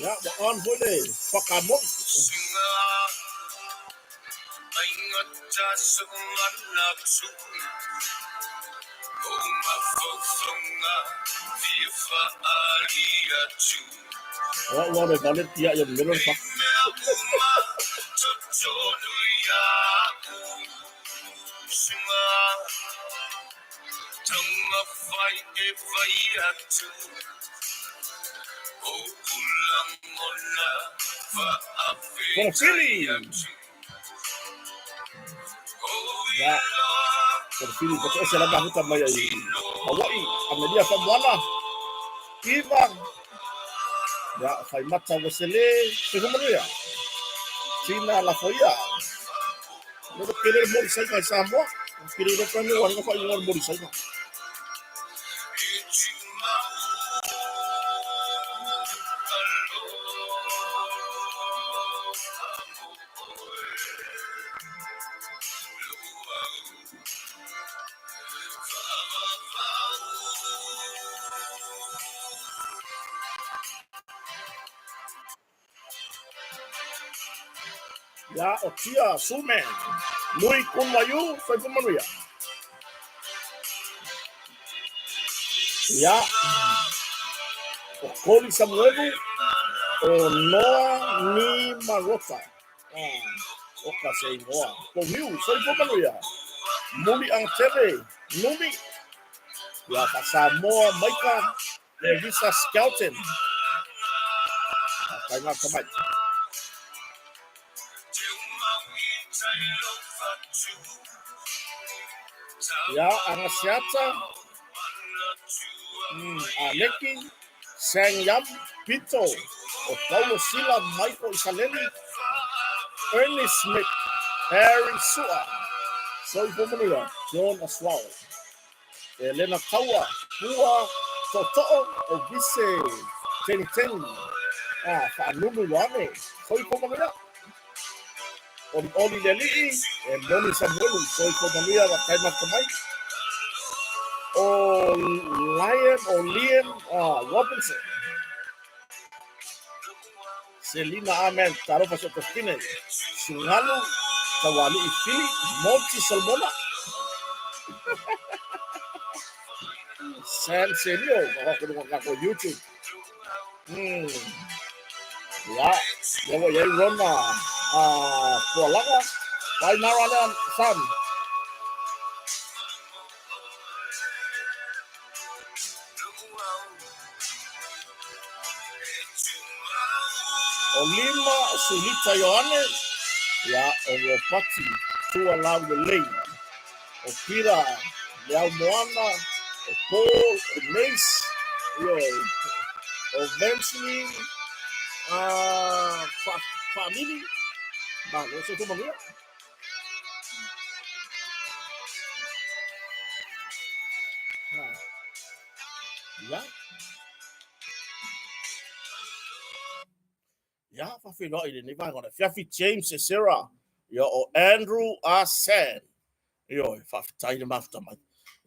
Ia, ua on foi le whakamori. Ua ua le vale tia ia melo le whaka. Fonofili! Ia, Fonofili, ko ese lava huta mai ai Hawaii, Amelia Famoana, Iva, ia, Faimata Wesele, Sehumanuia, Tina Lafoia, Loko kele le moli saika i Samoa. Kele le kane wa nga whai ngā moli saika. Ia, o Tia Sume, Nui Kunwaiu, Whaipu Manuia. Ia, o Koli Samuelu, o Noa Ni Marota. Ah, o ka se ingoa. Pohiu, Whaipu Manuia. Muli Ang Tele, Numi. Ia, ka Samoa Maika, Larissa Skelton. Kai ngā tamai. Ia, anga siata, Aleki, Sang Yam, Pito, o Paulo Sila, Michael Isaleli, Ernie Smith, Harry Sua, Soifua Manuia, John Aswao. Elena Taua, Pua Tootoo, o Vise Teniteni, a Faanunu Ioane, Soifua Manuia. Olioli le Alii, e Moni Samuelu, Soifua Manuia wa kai mata mai. O Lion, o Liam Robinson. Selina Amen, Talofa Sotofine, Sugalu, Taualii Fili, Monty Solomona, Sam Selio, ka ko YouTube. Ya, ya wa yai Rona, Pualaga, Pai nara lea, Sam. O Lima Sulita Ioane, ia, o Ropati Tualau Lelei, o Pira Leaumoana, o Paul, o Mace, ioe, o Vanceline, a Faamili, malo se manuia. Ia. Ia, faafeiloai i lenei vaega o le afiafi, James e Sarah, ia o Andrew a Sam. Ioe, faafetai le mafuta mai.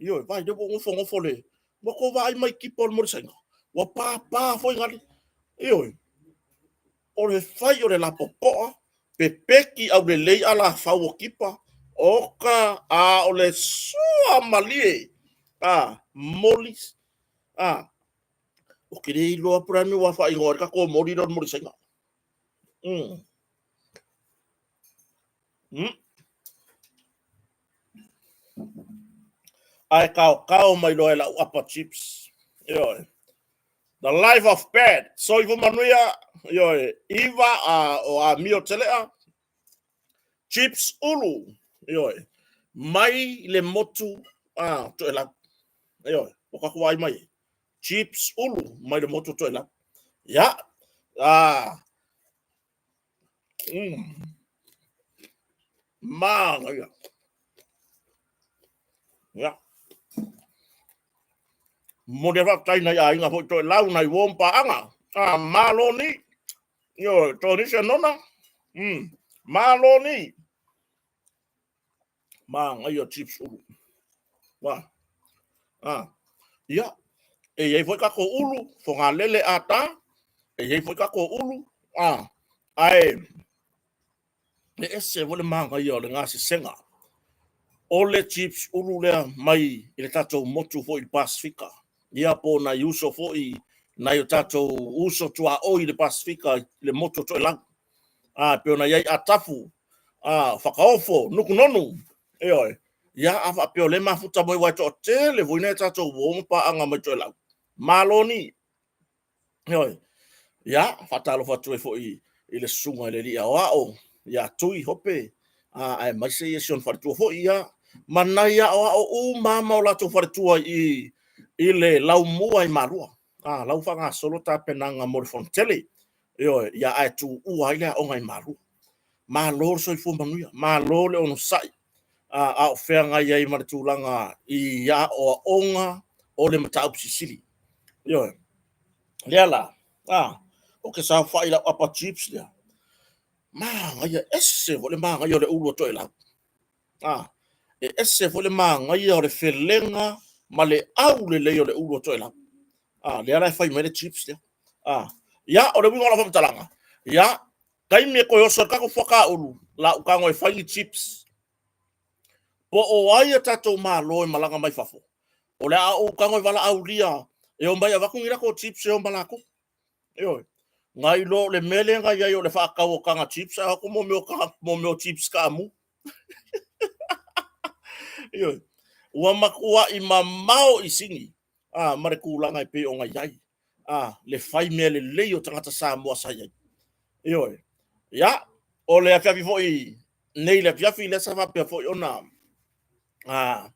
Ioe, vai le ua gofogofo le, ua ko vaai mai kipa o le molisaina. Ua pāpā foi ngale. Ioe, o le fai o le lapopoa, pepeki aulelei alafau o kipa, oka a o le sua malie a moli a o ke le iloa pura mi ua faaigoa i le tatou moli lea o le molisaina. Ae kaokao mai loa e lau apa chips. Ioe. The Life of Bad. Soifua manuia, ioe, Iva a o Amio Telea. Chips ulu, ioe, mai le motu a Toelau. Ioe, o ka kuai mai. Chips ulu mai le motu Toelau. Ia, a Manaia. Ia. Momoli a faafetai nai aiga foi Toelau nai uo ma paaga. A malo ni. Ioe, Tonisi Nona. Malo ni. Manaia chips ulu. Wa. Ah. Ia. E i ai foi tatou ulu, fogalele ata, e i ai foi tatou ulu, a, ae e ese foi le manaia o le gasesega o le chips ulu lea mai i le tatou motu foi i le Pasefika, ia po o nai uso foi, nai o tatou uso tuaoi i le Pasefika i le motu o Toelau. A, pei ona i ai Atafu, a, Fakaofo, Nukunonu, ioe. Ia, a faapea o lea e mafuta mai aua e toatele foi nai a tatou uo ma paaga mai Toelau, malo ni. Ioe. Ia, faatalofa atu ai foi i le susuga i le Alii Aoao ia Tui Hope, aemaise ia si ona faletua foi, ia, ma nai aoao uma lava ma o latou faletua i i le laumua i Malua. A, la ua faagasolo tapenaga mo le Fonotele. Ioe, ia ae tuua ai le aoga i Malua. Malo le soifua manuia, malo le onosai, a o feagai ai ma le tulaga i aoaoga o le mataupu silisili. Ioe. Lea la, a, ou te saofai i lau apa chips lea, manaia, ese foi le manaia o le ulu a Toelau. A, e ese foi le manaia o le felega ma le aulelei o le ulu a Toelau. A, lea la e fai mai le chips lea. A, ia, o le uiga o lau faamatalaga, ia, taimi e toe oso ai le tatou fuata ulu, la ou tago e fai ni chips. Po o ai a tatou Malo e malaga mai fafo, o le a ou tago e valaaulia e omai e avatu ni latou chips e o ma latou. Ioe. Nai lo le mea lea na i ai o le faatau o taga chips ae o atu mo mea o taga, mo mea o chips kaamu. Ioe. Ua matuai mamao i Sini a, ma le tulaga e pei ona i ai a, le fai mea lelei o tagata Samoa sa i ai. Ioe. Ia, o le afiafi foi nei le afiafi lea sa faapea foi ona a,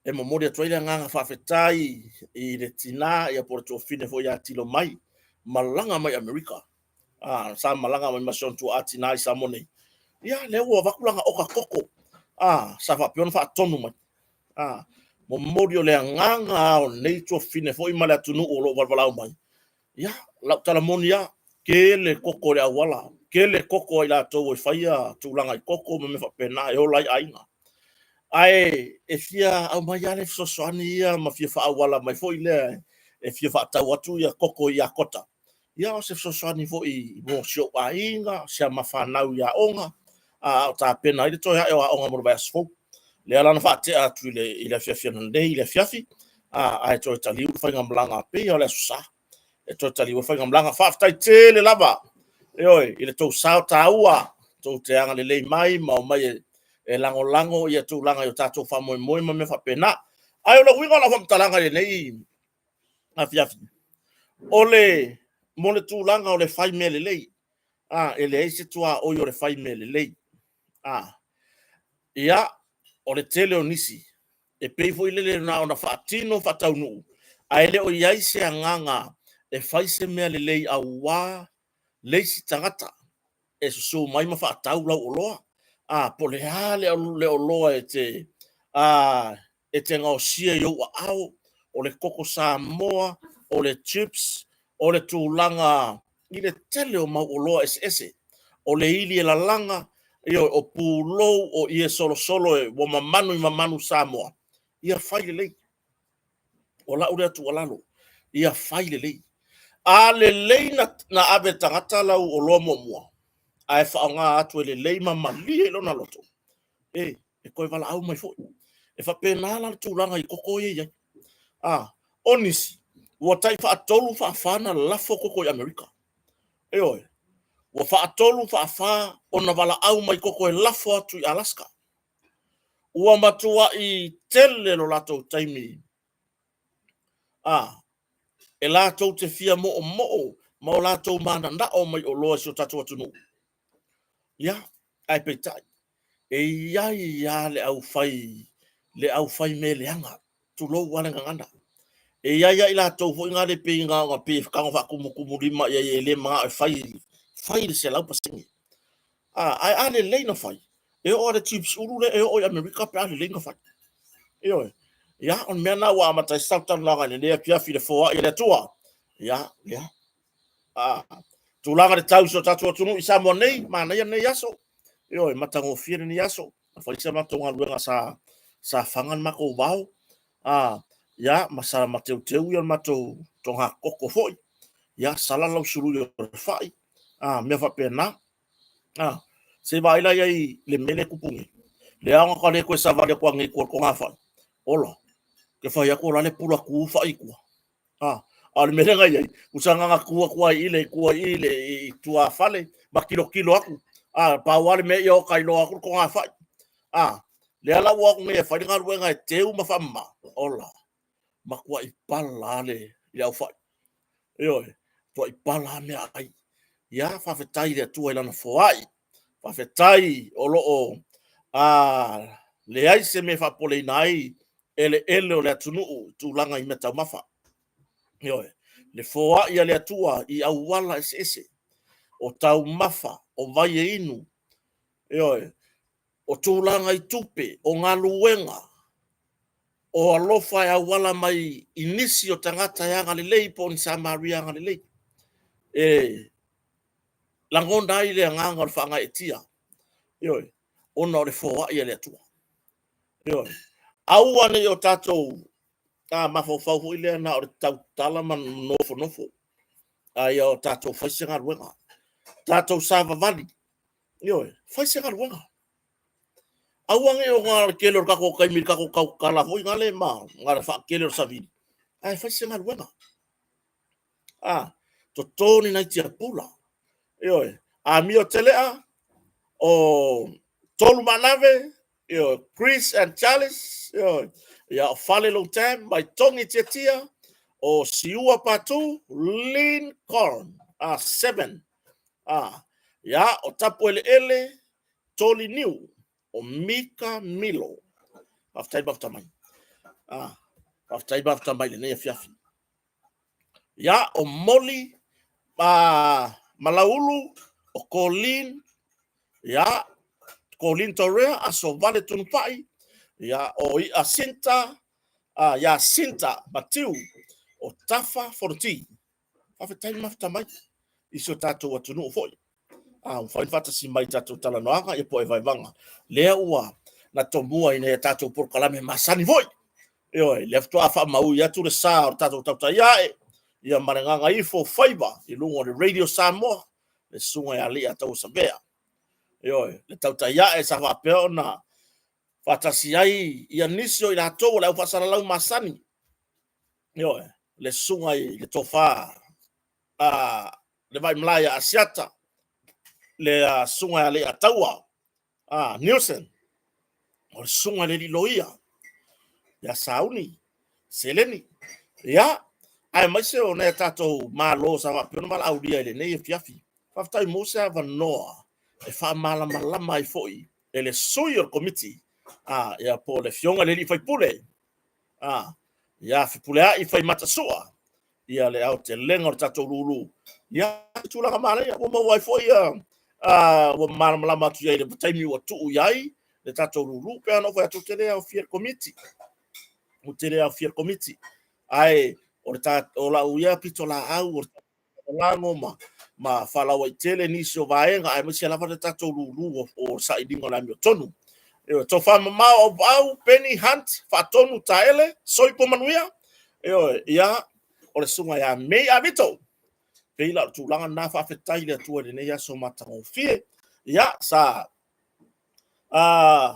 e momoli atu ai le agaga faafetai i le tina ia po o le tuafafine foi ia Tilomai, malaga mai Amerika. A, sa malaga mai ma si ona tuaa tina i Samoa nei. Ia, lea ua avatu lana oka koko, a, sa faapea ona faatonu mai. A, momoli o le agaga o lenei tuafafine foi ma le atunuu o lo o valavalao mai. Ia, lau tala moni lava, tele koko i le auala, tele koko a i latou e faia tulaga i koko ma mea faapena e ola ai aiga. Ae e fia aumai lava le fesoasoani ia ma fia faaauala mai foi lea e fia faatau atu ia koko i Akota. Ia o se fesoasoani foi mo si ou aiga, si ama fanau i aoga, a o tapena ai le toe ae o aoga mo le vaiaso fou. Lea la na faatea atu i le afiafi ananei i le afiafi, ae toe taliu le faigamalaga pei lava o le Aso Sa e toe taliu ai le faigamalaga. Faafetai tele lava, ioe, i le tou sao taua, tou te agalelei mai ma omai e lagolago ia tulaga i o tatou faamoemoe ma mea faapena. Ae o le uiga o lau faamatalaga i lenei afiafi, o le mo le tulaga o le fai mea lelei, a, e leai se tuaoi o le fai mea lelei. A, ia, o le tele o nisi e pei foi lele na ona faatino faataunuu, ae le o i ai se agaga e fai se mea lelei aua le isi tagata e susu mai ma faatau lau oloa. A, po o le a le oloa e te, a, e te gaosia i ou aao, o le koko Samoa, o le chips, o le tulaga i le tele o mau oloa eseese, o le ili e lalaga, ioe, o pulou, o ie solosolo e ua mamanu i mamanu Samoa, ia fai lelei. O lau lea tuualalo, ia fai lelei. A lelei na ave e tagata lau oloa muamua, ae faaaoga atu e lelei ma malie i lona loto, e, e toe valaau mai foi. E faapena la le tulaga i koko ia e i ai. A, o nisi, ua tai faatolu faafa na lafo koko i Amerika. Ioe, ua faatolu faafa ona valaau mai koko e lafo atu i Alaska. Ua matuai tele lo latou taimi a e latou te fia moomoo ma o latou mananao mai oloa i si o tatou atunuu. Ia, ae peitai, e i ai lava le aufai, le aufai mea leaga, tulou lava le gagana. E i ai lava i latou foi na le pei na ona pei e tago faatumutumulima i ai e le manao e fai, fai le 100%. A, ae a lelei na fai, e oo lava i le chips ulu lea e oo i Amerika pe a lelei na fai. Ioe. Ia, o le mea lena ua amata ai se talatalanoaga i lenei afiafi i le foai a le Atua. Ia, ia. A, tulaga i le tau i si o tatou atunuu i Samoa nei, manaia lenei aso. Ioe, matagofie lenei aso. Na fai si a matou galuega sa faga le matou vao. A, Ia, ma sa ma teuteu ia le matou togakoko foi. Ia, sala lau sului o le fai. A, mea faapena. A, se vaai la i ai le mea lea e tupu nei. Le aoga ka le toe savali atu nei i tua i le togafai. Ola, ke fai atu o la le pula tu fai i tua. A, a o le mea lea na i ai, tusa na ona tu atu lava i le tua i le i tuafale ma tilotilo atu. A, pau lava le mea ia ota iloa atu le togafai. A, lea la ua o atu nei e fai le galuega e teu ma faamama. Ola, matuai pala lava le aufai. Ioe, matuai pala lava meaai. Ia, faafetai i le Atua i Lana foai. Faafetai o lo o leai se mea e faapopoleina ai eleele o le atunuu i tulaga i meataumafa. Ioe, le foai a le Atua i auala eseese, o taumafa, o vai e inu, ioe, o tulaga i tupe, o galuega, o alofa e auala mai i nisi o tagata e agalelei po o ni Samaria agalelei e lagona ai le agaga o le faagaeetia, ioe, ona o le foai a le Atua. Ioe. Aua ne i o tatou mafaufau foi lea na o le tautala ma nofonofo, a ia o tatou fai se galuega. Tatou savavali, ioe, fai se galuega. Aua ne i o le tele o le tatou taimi i le tatou tautala foi nale ma le faatele o le savili, ae fai se galuega. A, toto ni nai tiapula. Ioe, amio telea, o Tolu Maanave, ioe, Chris and Charles, ioe, ia o Fale Long Tam, Maitogi Tiatia, o Siua Patu, Lincoln, a 7. A, ia, o Tapu Eleele, Toli Niu, o Mika Milo. Faafetai mafuta mai. A, faafetai mafuta mai lenei afiafi. Ia, o Moli Malaulu, o Colin, ia, Colin Torea, Aso Vale Tunupai, ia, o Ia Sinta, ia Sinta Matiu, o Tafa Fonoti. Faafetai le mafuta mai i si o tatou atunuu foi. A ua fai faatasi mai i tatou talanoaga ia po o vaevaega lea ua na tomua i nai a tatou polokalame masani foi. Ioe, lea faatoa faamaui atu le sa o le tatou tautai ae, ia ma le gagaifo faiva i luga o le Radio Samoa, le susuga ia Leiataua Savea. Ioe, le tautai ae sa faapea ona faatasi ai ia nisi o i latou o le au faasalalau masani. Ioe, le susuga i le tofa a le Vaimalae ia Asiata, le susuga ia Leiataua Nielsen, o le susuga i le alii loia ia Sauni Seleni, ia, aemaise o nai a tatou Malo sa faapea ona valaaulia i lenei afiafi. Faafetai mo se avanoa e faamalamalama ai foi e le sui o le Komiti, ia po o le Afioga i le alii faipule, ia Fepuleai Faimatasua, ia le aotelega o le tatou lulu, ia tulaga manaia ua maua ai foi ia ua malamalama atu i ai i le taimi ua tuu i ai le tatou lulu. Pei ona ou fai atu, ou te le aofia i le Komiti, ou te le aofia i le Komiti, ae o le o lau ia pitolaau o le lagolago ma faalauaitele nisi o vaega, aemaise lava le tatou lulu o sailiga o le amiotonu. Ioe, tofa mamao Auvaau, Penny Hunt, Faatonu Taele, Soifua Manuia. Ioe, ia, o le susuga ia May Avito. Pei la o le tulaga lena, faafetai i le Atua i lenei aso matagofie. Ia, sa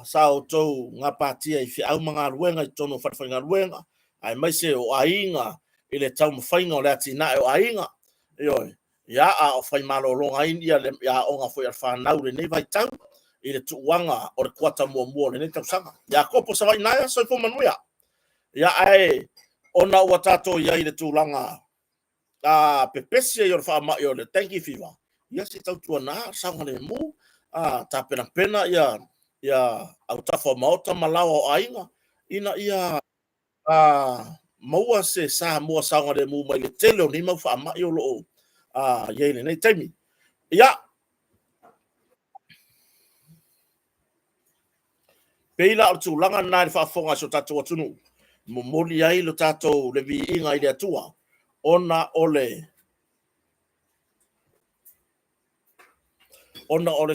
sa outou gapatia i feau ma galuega i totonu o falefaigaluega, aemaise o aiga i le taumafaiga o le atinae o aiga. Ioe, ia, a o fai malologa ai ia le aoga foi a le fanau i lenei vaitau i le tuuaga o le kuata muamua o lenei tausaga. Iakopo Savainaea, soifua manuia. Ia, ae ona ua tatou i ai i le tulaga pepesi ai o le faamai o le dengue fever, ia se i tautuana saogalemu, tapenapena ia autafa o maota ma laoa o aiga ina ia maua se Samoa saogalemu mai le tele o nei mau faamai o lo o i ai i lenei taimi. Ia, pei la o le tulaga lena i le faafofoga a si o tatou atunuu, momoli ai lo tatou le viiga i le Atua ona o le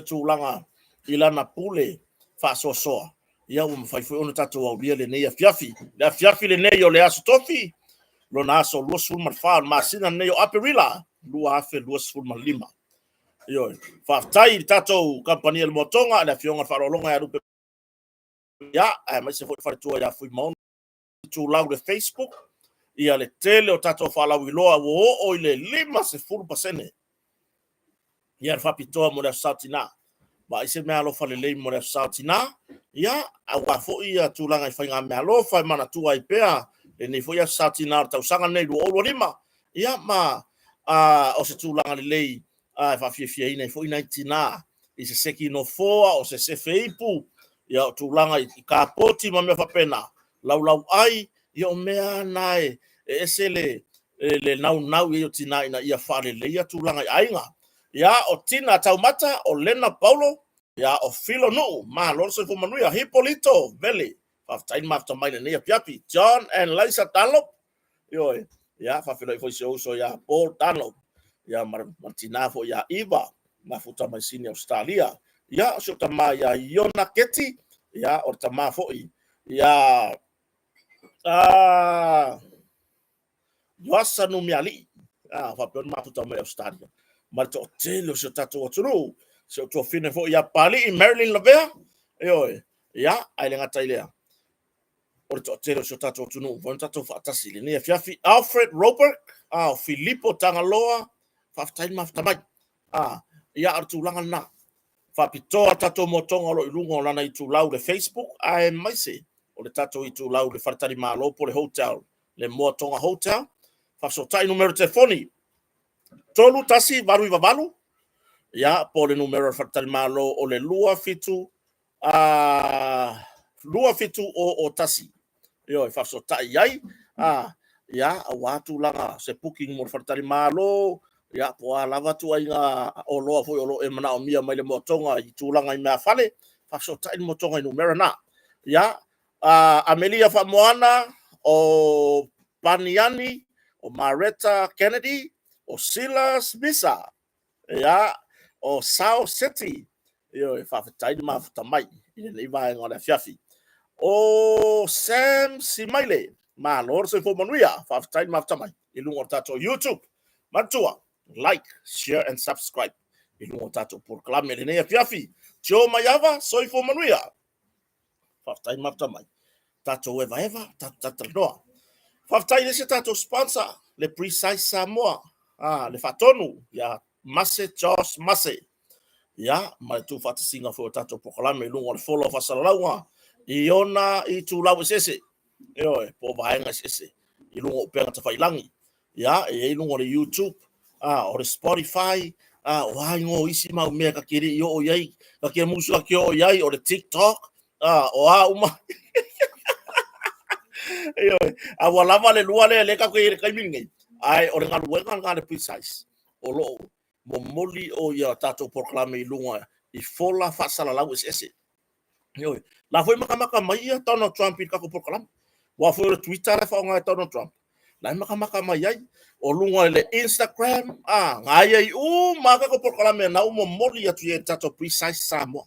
tulaga i lana pule faasoasoa. Ia ua mafai foi ona tatou aulia lenei afiafi. Le afiafi lenei o le Aso Tofi, lona aso 24 o le masina lenei o Aperila 2025. Ioe. Faafetai i le tatou kamupani a le Moatoga, le Afioga i le Faaaloaloga ia Lupe, ia, aemaise foi le faletua ia Fuimaono itulau le Facebook, ia le tele o tatou faalauiloa ua oo i le 50%. Ia le faapitoa mo le Aso Sa o Tina. Vaai se meaalofa lelei mo le Aso Sa o Tina, ia, aua foi ia tulaga i faigameaalofa e manatua ai pea lenei foi Aso Sa o Tina o le tausaga lenei 2025, ia ma o se tulaga lelei e faafiafiaina ai foi nai tina i se seki nofoa, o se sefe ipu, ia o tulaga i kapoti ma mea faapena, laulauai, ia o mea lava na e ese le naunau i ai o tina ina ia faaleleia tulaga i aiga. Ia, o Tina Taumata, o Lena Paulo, ia, o Filo Nuu, malo le soifua manuia. Hipolito Vele, faafetai le mafuta mai i lenei afiafi. John and Liza Dunlop, ioe, ia, faafeiloai foi i si ou uso ia Paul Dunlop, ia, ma le tina foi ia Eva, mafuta mai Sini Ausetalia. Ia, o si ou tama ia Iona Keti, ia, o le tama foi ia Ioasa Numialii, faapea ona mafuta mai Ausetalia, ma le toatele o si o tatou atunuu, si ou tuafafine foi ia Papalii Marilyn Lavea, ioe, ia, ae le gata i lea, o le toatele o si o tatou atunuu ua tatou faatasi i lenei afiafi. Alfred Robert, o Filipo Tagaloa, faafetai le mafuta mai. Ia, o le tulaga lena. Faapitoa le tatou motoga o lo o i luga o lana itulau le Facebook, aemaise o le tatou itulau le faletalimalo po o le hotel, le Moatoga Hotel. Faafesootai numera telefoni 3188, ia, po o le numera o le faletalimalo o le 27 2701. Ioe, faafesootai i ai, ia, aua tulaga se booking mo le faletalimalo, ia, po o a lava ituaiga oloa foi o lo o e manaomia mai le moatoga i tulaga i meafale, faafesootai le moatoga i numera na. Ia, Amelia Faamoana, o Paniani, o Mareta Kennedy, o Silas Misa, ia, o Sao City, ioe, faafetai le mafuta mai i lenei vaega o le afiafi. O Sam Simaile, malo le soifua manuia, faafetai le mafuta mai i luga o le tatou YouTube. Manatua, like, share and subscribe i luga o tatou polokalame i lenei afiafi. Tio Maiava, soifua manuia. Faafetai le mafuta mai. Tatou evaeva, tatou talatalanoa. Faafetai i le isi tatou sponsor, le Precise Samoa, le faatonu ia Mase Josh Mase. Ia, ma le tuufaatasiga foi o tatou polokalame i luga o le fola o faasalalauga i ona itulau eseese, ioe, po o vaega eseese i luga o upega tafailagi. Ia, e i ai luga o le YouTube, o le Spotify, o a igoa o isi mau mea ka te le i oo i ai, ka te musu ka te oo i ai, o le TikTok, o a uma. Ioe, a ua lava le lua lea lea tatou te i ai i le taimi lenei, ae o le galuega lena a le Precise, o lo o momoli o ia tatou polokalame i luga i fola faasalalau eseese. Ioe. La foi makamaka mai ia Donald Trump i le tatou polokalame. Aua foi o le Twitter la e faaaoga e Donald Trump. La e makamaka mai ai. O luga i le Instagram, gaia i uma tatou polokalame na ua momoli atu i ai le tatou Precise Samoa.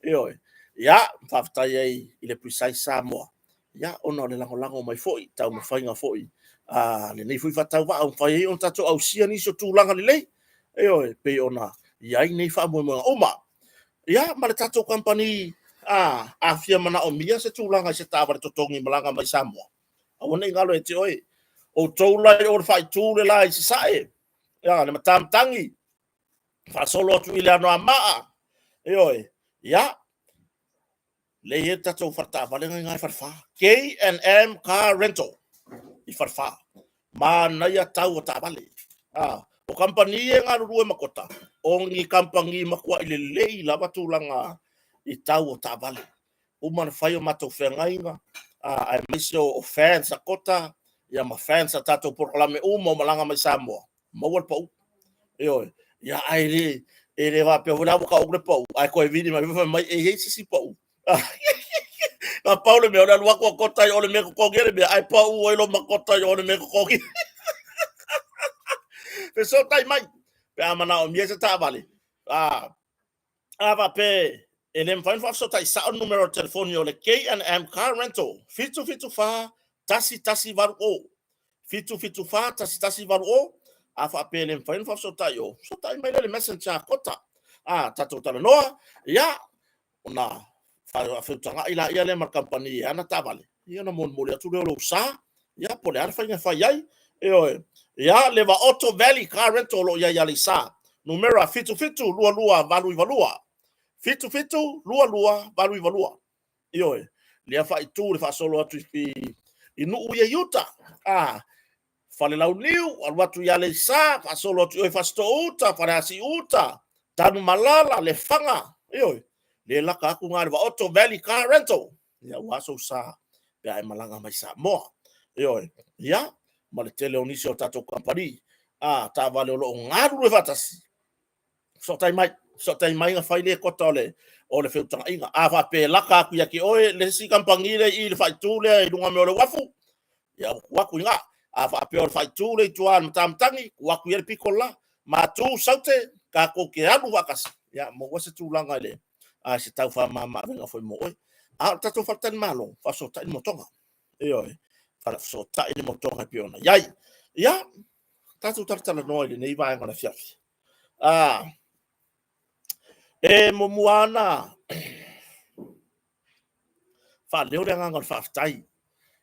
Ioe. Ia, faafetai ai i le Precise Samoa. Ia, ona o le lagolago mai foi, taumafaiga foi a lenei foi faatauvaa ua mafai ai ona tatou ausia nisi o tulaga lelei. Ioe, pei ona i ai nei faamoemoega uma. Ia, ma le tatou kamupani, a fia manaomia se tulaga i se taavale totogi malaga mai Samoa, aua ne i galo ia te oe. Outou la i o le faaitu le la i Sasae, ia, le matamatagi, faasolo atu i le Anoamaa, ioe, ia, lea e i ai le tatou faletaavale na i ina i Falefa. K&M Car Rental i Falefa. Manaia tau o taavale. O kamupani e galulue ma Kota, o ni kamupani matuai lelei lava tulaga i tau o taavale. Uma ona fai o matou feagaiga, aemaise o fans a Kota, ia ma fans a tatou polokalame uma o malaga mai Samoa, maua le pau. Ioe. Ia, ae le, e le faapea foi la ua tau le pau, ae toe vili mai fai mai e i ai se isi pau. Na pau le mea, o le alu atu a Kota i o le mea totogi ai le mea, ae pau ai loa ma Kota i o le mea totogi. Fesootai mai, pe a manaomia se taavale, a faapea E le mafai ona faafesootai sao le numera o le telefoni o le K&M Car Rental, 774 1180, 774 1180. A faapea e le mafai ona faafesootai o, fesootai mai lea i le messenger a Kota. A, tatou talanoa, ia, ona faafeutagai laia lea ma le kamupani e ana taavale, ia ona molimoli atu lea o lou sa, ia po o le a le faiga e fai ai. Ioe. Ia, le Vaoto Valley Car Rental o lo o i ai i Aleisa, numera 7722892, 7722892. Ioe, lea faaitu le faasolo atu i Nuu ia i uta. A, Falelauniu, alu atu i Aleisa, faasolo atu i o i Fasitoo-uta, Faleasiu-uta, Tanumalala, Lefaga, ioe, le laka atu gā le Vaoto Valley Car Rental, ia ua sou sa pe a e malaga mai Samoa. Ioe, ia, ma le tele o nisi o tatou kamupani, a, taavale o lo o galulue faatasi, fesootai mai, fesootai mai ona fai lea e Kota o le feutagaiga. A faapea e laka atu ia te oe le isi kamupani lea i le faaitu lea i luga mai o le uafu, ia ua tuu atu i ina. A faapea o le faaitu lea i tua i le Matamatagi, tuu atu i ai le pito le la. Matu, Saute, tatou te alu faatasi, ia maua se tulaga i le a se tau faamama-avega foi mo oe. A o le tatou faletalimalo, faafesootai le motoga. Ioe, faafesootai le motoga e pei ona i ai. Ia, tatou talatalanoa i lenei vaega o le afiafi. E muamua lava ona faaleo le agaga o le faafetai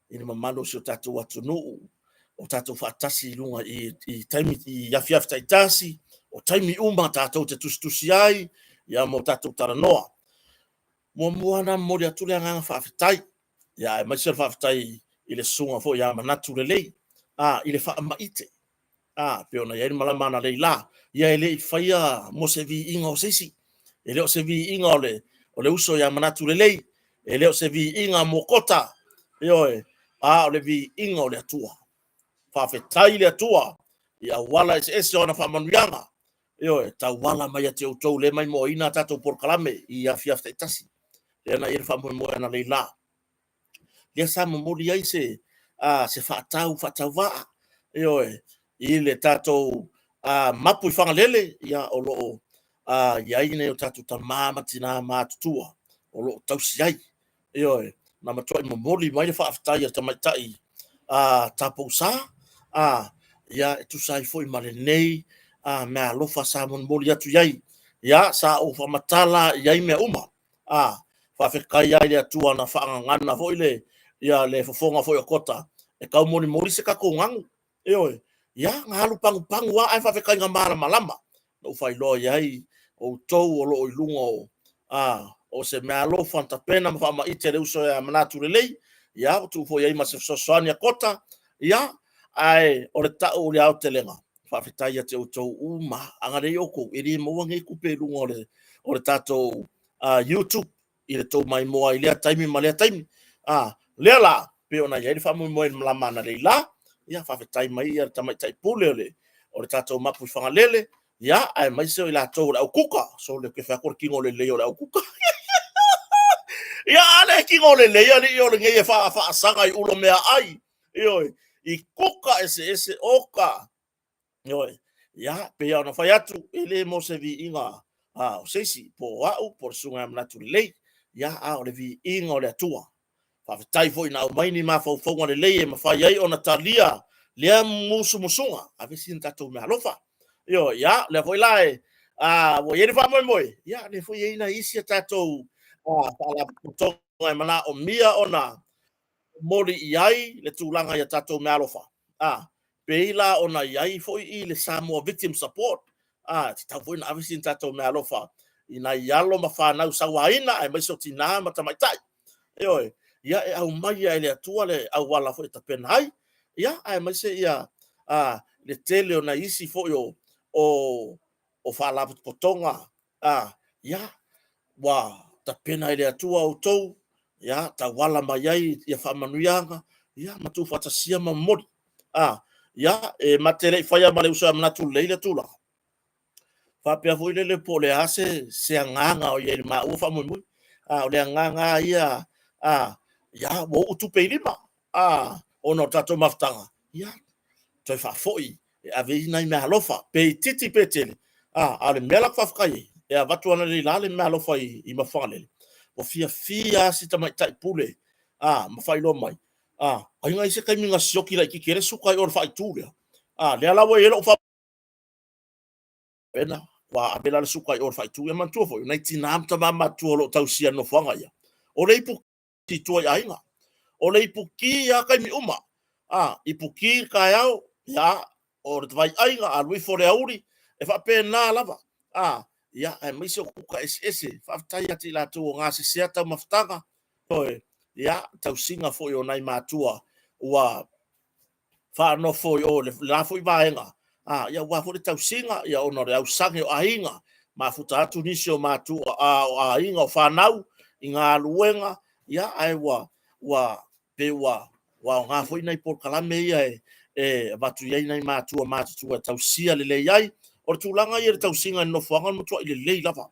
i le mamalu o si o tatou atunuu o tatou faatasi i luga i taimi i afiafi taitasi, o taimi uma tatou te tusitusi ai ia mo tatou talanoa. Muamua ona momoli atu le agaga faafetai, ia aemaise le faafetai i le susuga foi ia Manatu Lelei, i le faamaite pei ona i ai le malama analeila, ia e le i faia mo se viiga o se isi. E le o se viiga o le uso ia Manatu Lelei, e le o se viiga mo Kota, ioe, a o le viiga o le Atua. Faafetai i le Atua i auala eseese o ana faamanuiaga, ioe, tauala mai ia te outou lea e maimoaina a tatou polokalame i afiafi taitasi. Lea na i ai le faamoemoe analeila, lea sa momoli ai se se faatau faatauvaa, ioe, i le tatou mapu i Fagalele, ia o lo o i ai nai o tatou tama ma tina matutua o lo o tausi ai. Ioe, na matuai momoli mai le faafetai a le tamaitai Tapousa, ia e tusa ai foi ma lenei meaalofa sa molimoli atu i ai. Ia, sa ou faamatala i ai mea uma. Faafetai lava i le Atua na faagagana foi le, ia, le fofoga foi o Kota e tau molimoli se tatou ganu. Ioe, ia, na alu pagupagu lava ae faafetai na malamalama. Na ou faailoa i ai outou o lo o i luga o, o se meaalofa na tapena ma faamaite le uso ia Manatu Lelei, ia, ua tuu foi i ai ma se fesoasoani a Kota, ia, ae o le tau o le aotelega, faafetai ia te outou uma. Agalelei outou, e le maua nei tupe i luga o le tatou YouTube i le tou maimoa i lea taimi ma lea taimi. Lea la, pei ona i ai le faamoemoe i le malama analeila, ia faafetai mai ia le tamaitai pule o le tatou mapu i Fagalele, ia, aemaise o i latou o le aukuka. So, le ke fai atu o le tino lelei o le aukuka. Ia, a le tino lelei alii o lenei e faasaga i ulo meaai. Ioe, i kuka eseese oka. Ioe, ia, pei ona fai atu, e le mo se viiga o se isi, po o au, po o le Susuga ia Manatu Lelei, ia, a o le viiga o le Atua. Faafetai foi na aumai ni mafaufauga lelei e mafai ai ona talia lea musumusuga, ave sina tatou meaalofa. Ioe, ia, lea foi la e, ua i ai le faamoemoe, ia, lea foi e i ai nai isi a tatou faalapotopotoga e manaomia ona momoli i ai le tulaga i a tatou meaalofa. Pei la ona i ai foi i le Samoa Victim Support, e tatau foi ona ave sina tatou meaalofa i nai alo ma fanau sauaina, aemaise o tinā ma tamaitai. Ioe, ia e aumaia e le Atua le auala foi e tapena ai, ia, aemaise ia le tele o nai isi foi o faalapotopotoga, ia, ua tapena e le Atua outou, ia, tauala mai ai ia faamanuiaga, ia, ma tuufaatasia ma momoli. Ia, e ma te le i faia ma le uso ia Manatu Lelei le tulaga. Faapea foi lele po o le a se agaga o i ai i le maua faamoemoe. O le agaga ia, ia, ua uu tupe i lima, ona o tatou mafutaga, ia, toe faafoi e ave ai nai meaalofa, pe itiiti pe tele, a o le mea la faafetai ai, E avatu ananei la le meaalofa i Mafagalele, ua fiafia lava si tamaitai pule, a, ma faailoa mai, a, ai na i ai se taimi na sioki laitiiti ai le suka i o i le faaitu lea, a, lea la ua i ai lou faapena, ua ave la le suka i o i le faaitu. Ia manatua foi, o nai tina ma tama matutua o lo o tausia nofoaga ia, o le ipu i tua i aiga. O le ipuki lava taimi uma, a, ipuki le taeao, ia, o le vaiaiga, alu ifo le aoauli, e faapena lava, a, ia, aemaise o kuka eseese. Faafetai ia te i latou o gasesea taumafataga, ioe, ia, tausiga foi o nai matua ua faanofo i o i le la foi vaega, a, ia aua foi le tausiga, ia ona o le ausage o aiga, mafuta atu nisi o matua, a, o aiga, o fanau i galuega, ia, ae ua pei ua aoga foi nai polokalame ia e avatu i ai nai matua matutua e tausia lelei ai. O le tulaga ia i le tausiga i le nofoaga, o le matuai lelei lava,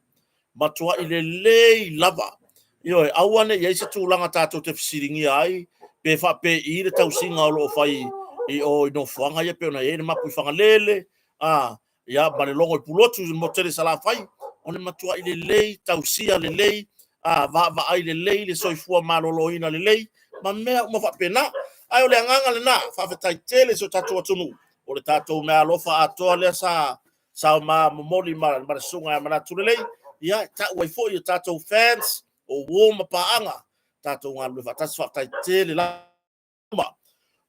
matuai lelei lava. Ioe, aua ne i i ai se tulaga tatou te fesiligia ai pe faapei le tausiga o lo o fai i o i nofoaga ia pei ona i ai le mapu i Fagalele, a, ia, ma le logo i Pulotu i le motu tele i Salafai. O le matuai lelei, tausia lelei, a, vaavaai lelei le soifua maloloina lelei ma mea uma faapena. Ae o le agaga lena, faafetai tele i si o tatou atunuu, o le tatou meaalofa atoa lea sa sao ma momoli ma le susuga ia Manatulelei, ia e tau ai foi o tatou fans, o uo ma paaga, tatou galulue faatasi. Faafetai tele lava.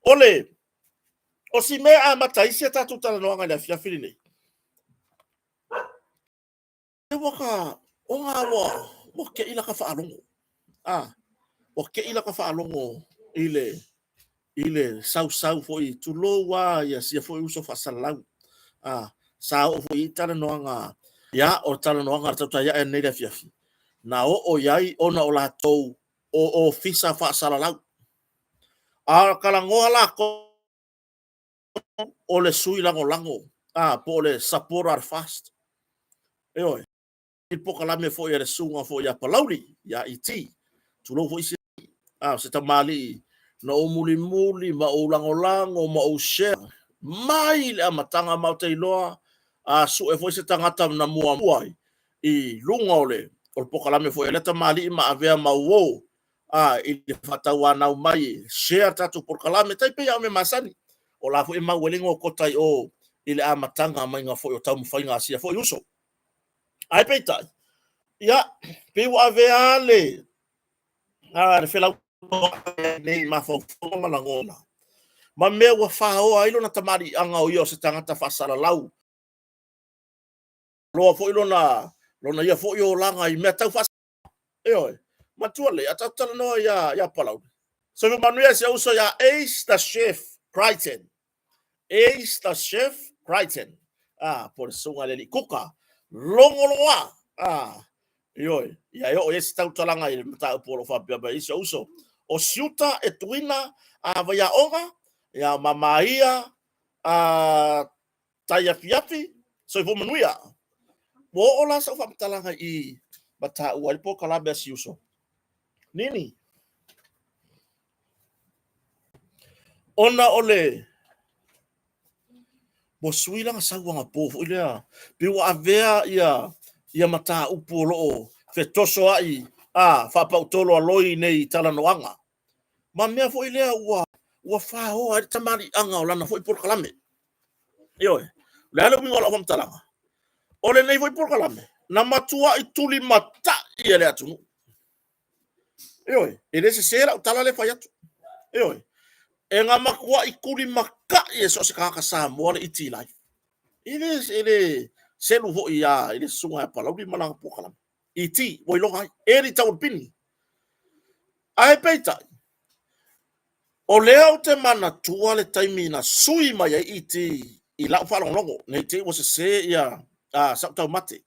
O le o si mea e amata ai si a tatou talanoaga i le afiafi lenei, ua ka ona ua te i lata faalogo, a, ua te i lata faalogo i le sausau foi, tulou lava ia sia foi uso faasalalau, a, sa oo foi i ai talanoaga, ia, o le talanoaga a le tautai ae nei le afiafi, na oo i ai ona o latou o ofisa faasalalau. A talanoa latou o le sui lagolago, a, po o le supporter a le FAST. Ioe, i polokalame foi a le susuga foi ia Palauli, ia ET. Tulou foi si a o se tamalii na ou mulimuli ma ou lagolago ma ou share mai le amataga, ma ou te iloa a sue foi se tagata na muamua ai i luga o le polokalame foi a lea tamalii ma avea ma uo a i le faatauanau mai share tatou polokalame tai pei lava o mea masani. O la foi e mau ai le igoa kota i o i le amataga maiga foi o taumafaiga a sia foi uso. Ae peitai, ia, pei ua avea le felautoa'i nei mafaufauga ma lagona ma mea ua faoa ai lona tamaliiaga o ia o se tagata faasalalau, loa foi lona ia foi olaga i mea tau faas. Ioe, matua lelei, a tatou talanoa ia Palauli. Soifua manuia si ou uso ia Ace the Chef Crichton. Ace the Chef Crichton. Ah, po o le susuga i le alii kuka. Logologoa. Ah, ioe. Ia e oo i ai se tautalaga i le mataupu o lo o faapea mai ai si ou uso. O Siuta Etuina a Vaiaoga, ia Mamaia a Taiafiafi, soifua manuia. Ua oo la sau faamatalaga i ma taua ai le polokalame a si uso. Nini. Ona o le ua sui lana sauaga po foi lea, pe ua avea ia mataupu o lo o fetosoa'i a faapautolo a loi nei i talanoaga ma mea foi lea ua faoa ai le tamaliiaga o lana foi polokalame. Ioe. O le a le uiga o lau faamatalaga? O lenei foi polokalame, na matuai tulimatai e le atunuu. Ioe, e le sese lau tala lea e fai atu. Ioe, e na matuai tulimatai e so o se tagata Samoa le ET Live. E le selu foi i le susuga ia Palauli ma lana polokalame. ET, ua iloga ai, e le tau o le pini. Ae peitai, o lea ou te manatua le taimi na sui mai ai ET i lau faalogologo, ne i te i ua sese ia sau taumate.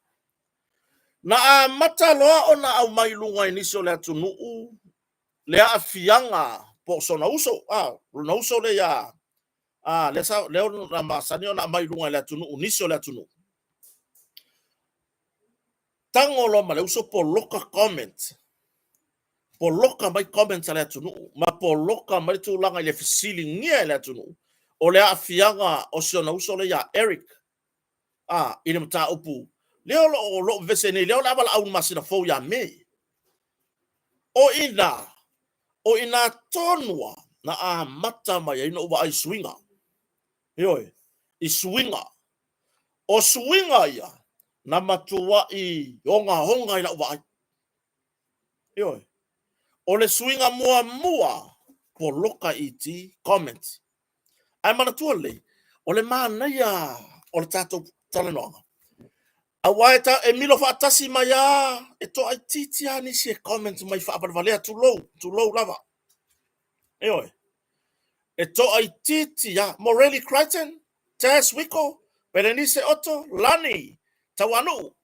Na amata loa ona aumai i luga i nisi o le atunuu le aafiaga po o sona uso, lona uso lea ia, lea sa, lea na masani ona aumai i luga i le atunuu, nisi o le atunuu. Tago loa ma le uso poloka comment, poloka mai comments a le atunuu ma poloka mai le tulaga i le fesiligia e le atunuu o le aafiaga o si ona uso lea ia Eric a, i le mataupu Lea o lo o lo o vevesi nei, lea o le a valaau i le masina fou ia Me. O i ina, o i ina tonu lava na amata mai ai ona ou vaai i suiga. Ioe, i suiga. O suiga ia na matuai ogaoga i lau vaai. Ioe. O le suiga muamua, poloka ET, comment. Ae manatua lelei, o le manaia o le tatou talanoaga, aua e, ta, e milo faatasi mai lava, e toaitiiti lava nisi e comment mai faavalevalea, tulou, tulou lava. Ioe. E toaitiiti lava. Morelli Crichton, Tess Wiko, Berenice Otto, Lani Tauanuu.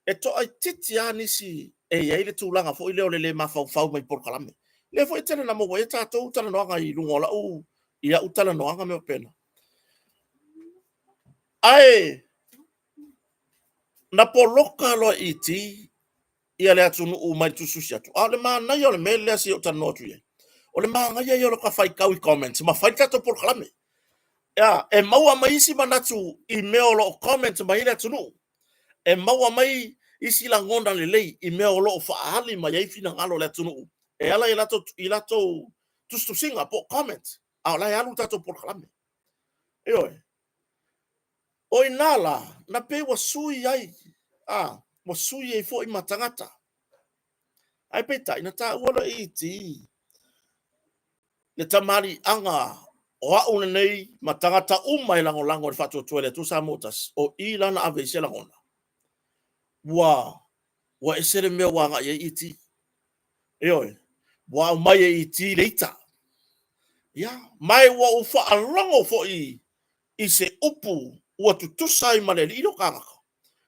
E toaitiiti lava nisi e i ai le tulaga foi lea o le le mafaufau mai polokalame. Lea foi e tele na maua ai tatou talanoaga i luga o lau i au talanoaga mea faapena. Ae na poloka loa e ET ia le atunuu mai le tusitusi atu. A o le manaia o le mea lea se i ou talanoa atu i ai, o le manaia ia o le faitau i comments ma fai le tatou polokalame. Ia, e maua mai isi manatu i mea o lo o comment mai ai le atunuu. E maua mai isi lagona lelei i mea o lo o faaali mai ai finagalo o le atunuu e ala i latou, i latou tusitusiga po o comment, a o la e alu le tatou polokalame. Ioe. O i ina la, na pei ua sui ai, a, ua sui ai foi ma tagata. Ae peitai, na taua loa e ET le tamaliiaga o au lenei ma tagata uma e lagolago i le faatuatua i le Atua Samoa ua tasi, o i la na ave ai se lagona, ua, ua ese le mea ua agai ai ET. Ioe, ua aumai e ET le ita. Ia, ma ua ou faalogo foi i se upu ua tutusa ai ma le alii lea o kānaka,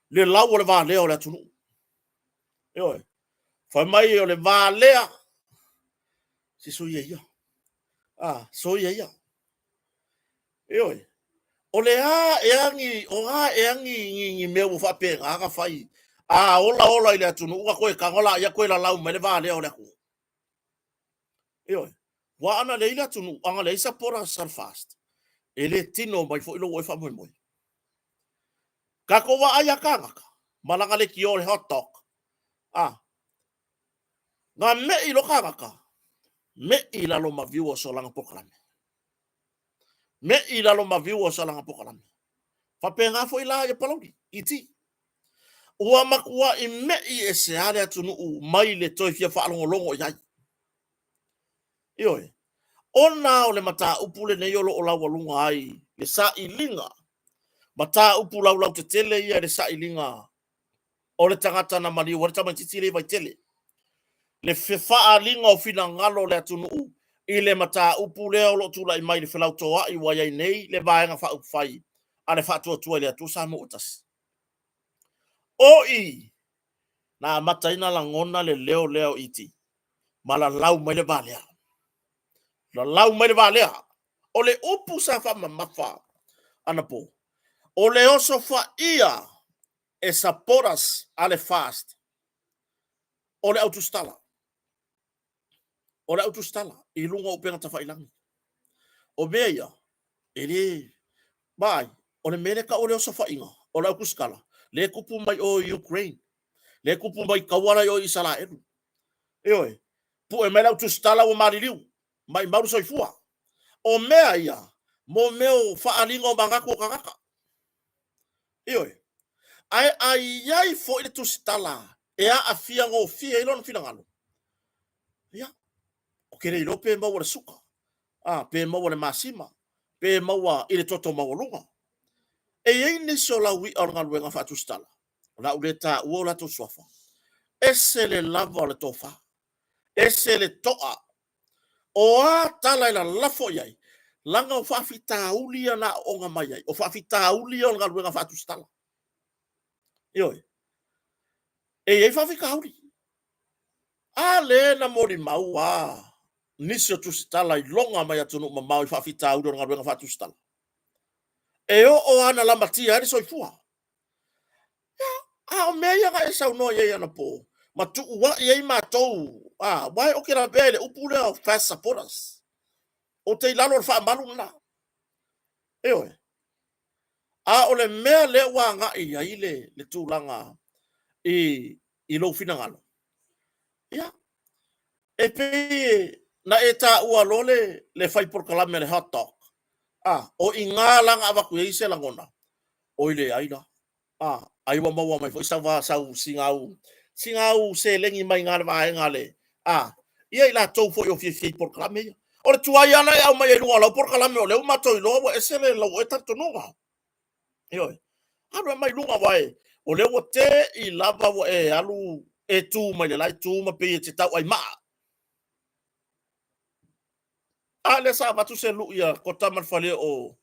le lau o le valea o le atunuu. Ioe, fai mai o le valea, se soia ia. Ah, soia ia. Ioe, o le a ea ni, o a ea ni, ni, ni mea ua faapena ona fai, a ola ola i le atunuu ona toe tago laia toe lalau mai le valea o le atunuu. Ioe, aua ana leai le atunuu, ana leai supporters a le FAST, e le tino mai foi lou oe faamoemoe. Tatou vaai a kānaka, ma lana leitio o le hot dog. Ah, na me'i loa kānaka, me'i i lalo ma viewers o lana polokalame. Me'i i lalo ma viewers o lana polokalame. Faapena foi la ia Palauli, ET. Ua matuai me'i ese lava le atunuu mai le toe fia faalogologo i ai. Ioe, ona o le mataupu lenei o lo o laualuga ai le sailiga, mataupu laulautetele ia i le sailiga o le tagata na maliu ai le tamaitiiti lea i Vaitele. Le fefaaaliga o finagalo o le atunuu i le mataupu lea o lo o tulai mai i le felautoa'i ua i ai nei le Vaega Faaupufai a le Faatuatua i le Atua Samoa ua Tasi. O i na amata ai ona lagona le leo lea o ET ma lalau mai le valea. Lalau mai le valea. O le upu sa faamamafa anapo, o le osofaia e supporters a le FAST o le autusitala. O le autusitala i luga o upega tafailagi. O mea ia, e le... Vaai, o le mea lea e tau o le osofaiga o le autusitala, lea e tupu mai o i Ukraine, lea e tupu mai taua la i o i Isaraelu. Ioe, pue mai le autusitala ua maliliu, maimau le soifua. O mea ia, mo mea o faaaliga o manatu o tagata. Ioe. Ae a i ai foi le tusitala e aafia gofie ai lona finagalo, ia, ou te le iloa pe maua i le suka, a, pe maua i le masima, pe maua i le toto maualuga. E i ai nisi o laui'a o le galuega faatusitala, o le a ou le taua o latou suafa, ese le lava o le tofa, ese le to'a O a tala e lalafo i ai, leaga o faafitauli ia na aooga mai ai, o faafitauli ia o le galuega faatusitala. Ioe. E i ai faafitauli. A lea na molimau a nisi o tusitala i loga mai atunuu mamao i faafitauli o le galuega faatusitala. E oo lava na lamatia ai le soifua. A o mea ia na e saunoa i ai anapo ma tuuai ai matou, a, aua ou te lavea i le upu lea o FAST supporters. Ou te i lalo o le faamalu lena. Ioe. A o le mea lea ua agai i ai le, le tulaga i, i lou finagalo, ia, e pei na e taua loa le, le fai polokalame a le hot dog, a, o i ina la na avatu i ai se lagona, oi leai la, a, ai ua maua mai foi sau, sau sina au, sina au seleni mai ina le vaega a le, a, ia i latou foi o fiafia i polokalame ia. O le tuai lava la e aumai ai i luga o lau polokalame o lea ua matou iloa ua ese le lau oe talitonuga. Ioe. Alu e mai luga aua e, o lea ua te i lava ua e alu e tu mai le la itu ma pei e te tauai maa. A lea sa avatu se lui a Kota ma le fale o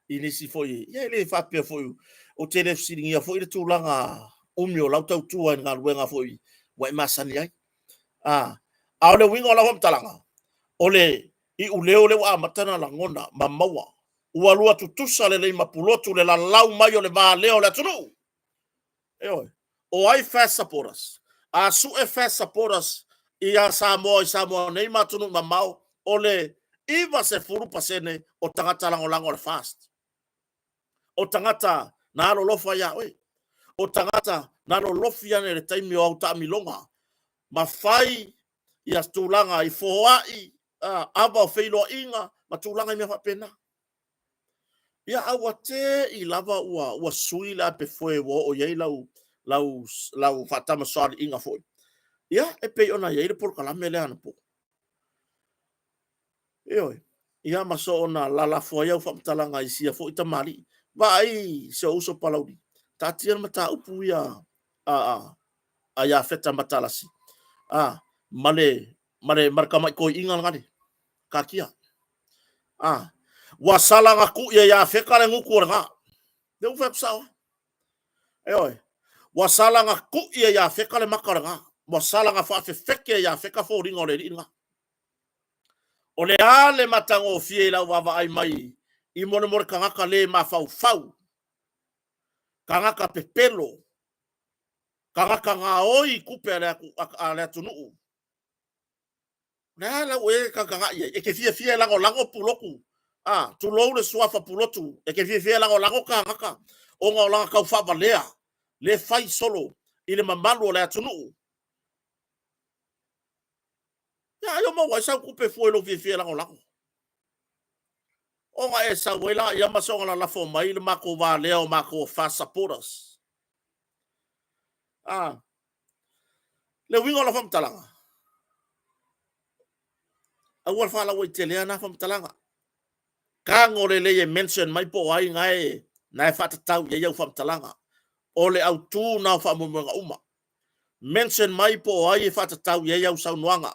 i nisi foi, ia e le faapea foi, ou te le fesiligia foi le tulaga umi o lau tautua i le galuega foi ua e masani ai. A, a o le uiga o lau faamatalaga, o le iuleo lea ua amata ona lagona ma maua, ua lua tutusa lelei ma Pulotu le lalau mai o le valea o le atunuu. Ioe. O ai FAST supporters? A sue FAST supporters ia Samoa i Samoa nei ma atunuu mamao, o le 90% o tagata lagolago a le FAST. O tagata na alolofa ia oe. O tagata na lolofi ane i le taimi o au taamiloga ma fai ia tulaga i foai, ava o feiloaiga ma tulaga i mea faapena. Ia, a ua te i lava ua, ua sui le apefoe ua oo i ai lau, lau, lau faatamasoaliiga foi. Ia, e pei ona i ai le polokalame lea anapo. Ioe. Ia, ma soona lalafo ai au faamatalaga i sia foi tamalii. Vaai si ou uso Palauli, taatia le mataupu ia a, a, a Iafeta Matalasi, a, ma le, ma le, ma le tamai toeaina lena, taatia. A, ua sala na tuu ia Iafeta le gutu o le ga. Lea ua fai atu sao. Ioe. Ua sala na tuu ia Iafeta le mata o le ga. Ua sala na faafefeke e Iafeta foliga o le alii lena. O le a le matagofie i lau vaavaai mai i molemole tagata le mafaufau, tagata pepelo, tagata gaoi i tupe a le atunuu. O le a lau e tagatagai ai? E te fiafia e lagolago Pulotu? A, tulou le suafa Pulotu, e te fiafia e lagolago tagata ona o lana taufaavalea le fai solo i le mamalu o le atunuu? Ia, ai o maua ai sau tupe fua i lou fiafia e lagolago. Ona e sau ai laia ma soona lalafo mai le matou valea o matou o FAST supporters. A, le uiga o lau faamatalaga, aua le faalauaitelea na faamatalaga. Tago lelei e mention mai po o ai na e, na e faatatau i ai au faamatalaga. O le autu na o faamoemoega uma. Mention mai po o ai e faatatau i ai au saunoaga.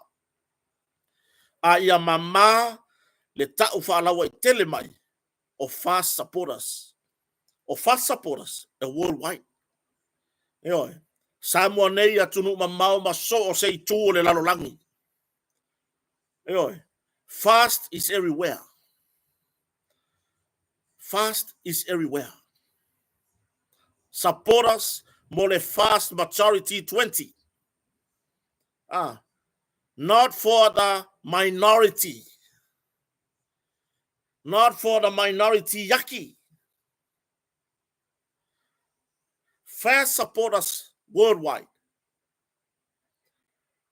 A ia mama le tau faalauaitele mai o FAST supporters. O FAST supporters e worldwide. Ioe. Samoa nei, atunuu mamao ma so o se itu o le lalolagi. Ioe. FAST is everywhere. FAST is everywhere. Support us mo le FAST majority 20. Ah, not for the minority. Not for the minority yaki. FAST support us worldwide.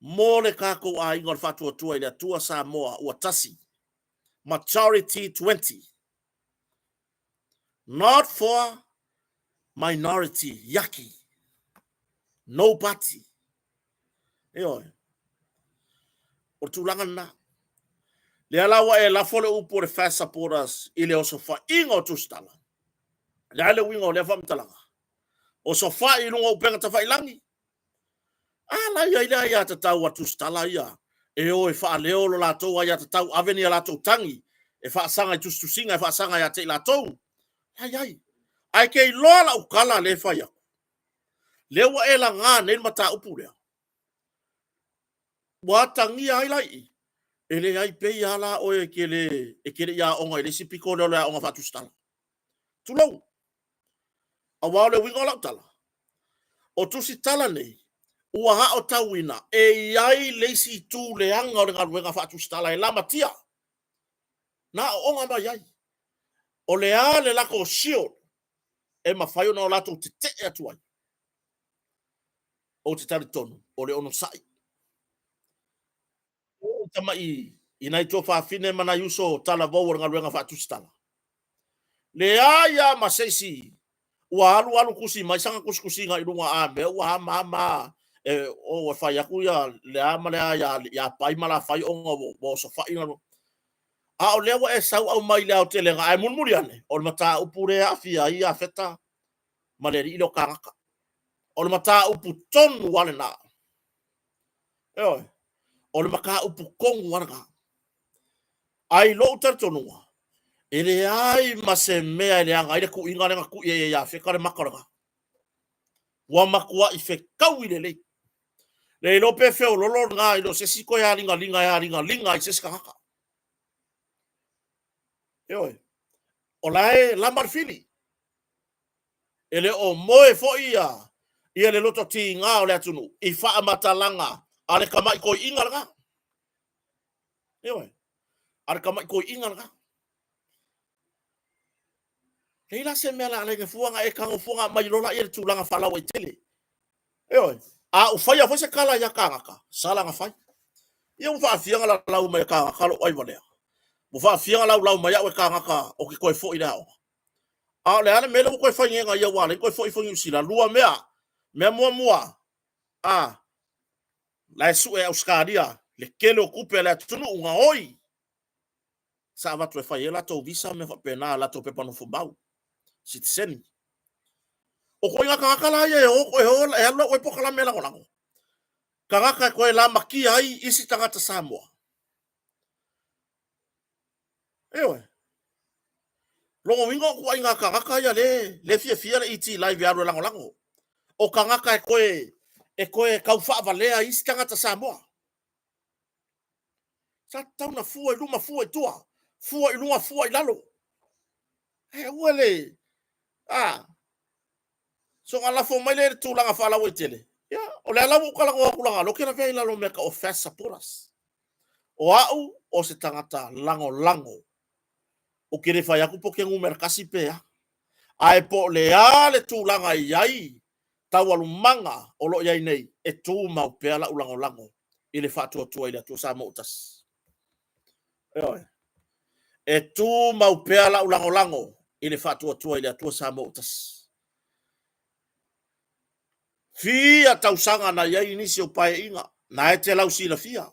Mo le kākou āiga o le Faatuatua i le Atua Samoa ua tasi. Majority 20. Not for minority yaki. No party. Ioe. O le tulaga lena. Lea la ua e lafo le upu o le FAST supporters i le osofaiga o Tusitala. Le a le uiga o lea faamatalaga? Osofai i luga o upega tafailagi. A la i ai le aiatatau a Tusitala ia e o e faaleo lo latou aiatatau, ave ni a latou tagi e faasaga i tusitusiga e faasaga ia te i latou. La i ai. Ae ke iloa lau tala lea e fai atu. Lea ua e laga nei le mataupu lea. Ua atagia ai la i i, e leai pei lava la oe e te le, e te le i aoga i le isi pito lea o le aoga faatusitala. Tulou. Aua o le uiga o lau tala, o tusitala nei, ua aotauina e i ai le isi itu leaga o le galuega faatusitala e lamatia na aooga mai ai. O le a le latou shield? e mafai ona o latou tetee atu ai. Ou te talitonu, o le onosai. O tamai i nai tuafafine ma nai uso talavou o le galuega faatusitala. Leai lava ma se isi ua alu alu tusi mai sana tusitusiga i luga a mea ua a ma a ma e, o, ua fai atu ia le a ma le a ia Pai ma Lafai ona ua osofai. A o lea ua e sau aumai i le aotelega, ae mulimuli ane, o le mataupu lea e aafia ai Iafeta ma le alii lea o Kanaka. O le mataupu tonu lava lena. Ioe, o le mataupu tonu lava lena. Ae i lou talitonuga, e leai ma se mea e leaga ai le tuiga lea na tui ai e Iafeta le mata o le ga. Ua matuai fetaui lelei. Le iloa pe feololo lena i lo se isi toe aligaliga e aligaliga ai i se isi tagata. Ioe, o la e lama le fili. E le o moe foi ia le loto tiga o le atunuu i faamatalaga a le tamai toeaina lena. Ioe, a le tamai toeaina lena. Leai la se mea la alai fua na e tago fua na aumai loa lea i le tulaga faalauaitele. Ioe, a ua faia foi se tala ia kānaka, sala na fai. Ia ua faafia na laulau mai e kānaka lou ai valea. Ua faafia na laulau mai au e kānaka o ke toe foi i le aoga. A o le a le mea lea ua toe fai nei e ia ua ala ai toe foi ifo i Niu Sila? Lua mea. Mea muamua, a la e sue e Ausetalia le tele o tupe a le atunuu gaoi sa avatu e fai ai latou visa ma mea faapena, latou pepa nofomau, sitiseni. O ituaiga tagata la ia e o, e o, e alu lau ai polokalame lagolago. Tagata e toe lamatia ai isi tagata Samoa. Ioe. Lona uiga o ituaiga tagata ia le, le fiafia le ET Live e alu e lagolago. O tagata e toe, e toe tau faavalea isi tagata Samoa. Sa tatau na fua i luma, fua i tua, fua i luga, fua i lalo. Ae aua le, a, soona lafo mai lea i le tulaga faalauaitele. Ia, o lea la ua ou talanoa atu leaga o lea ou te lavea i lalo o mea tau o FAST supporters. O au, o se tagata lagolago. Ou te le fai atu po o te numera tasi pe a. Ae po o le a le tulaga e i ai taualumaga o lo o i ai nei, e tumau pea lau lagolago i le faatuatua i le Atua Samoa ua tasi. Ioe. E tumau pea lau lagolago i le faatuatua i le Atua Samoa ua tasi. Fia tausaga na i ai nisi o paeaiga, na e te lausilafia,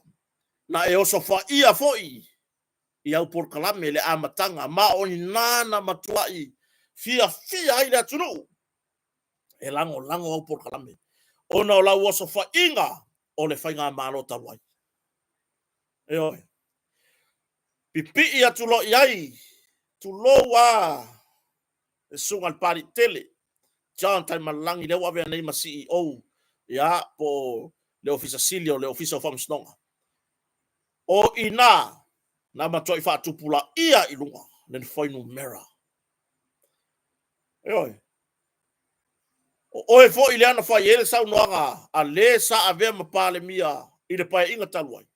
na e osofaia foi i au polokalame i le amataga, ma o i ina na matuai fiafia ai le atunuu e lagolago au polokalame, ona o lau osofaiga o le faigamalo talu ai. Ioe. Pipii atu loa i ai, tulou a le susuga i le Papalii tele, John Taimalelagi, lea ua avea nei ma CEO, ia, po o le Ofisa Sili o le Ofisa o Faamasinoga. O i ina na matuai faatupulaia i luga le fuainumera. Ioe. O oe foi lea na fai ai le saunoaga a le sa avea ma Palemia i le Paeaiga talu ai.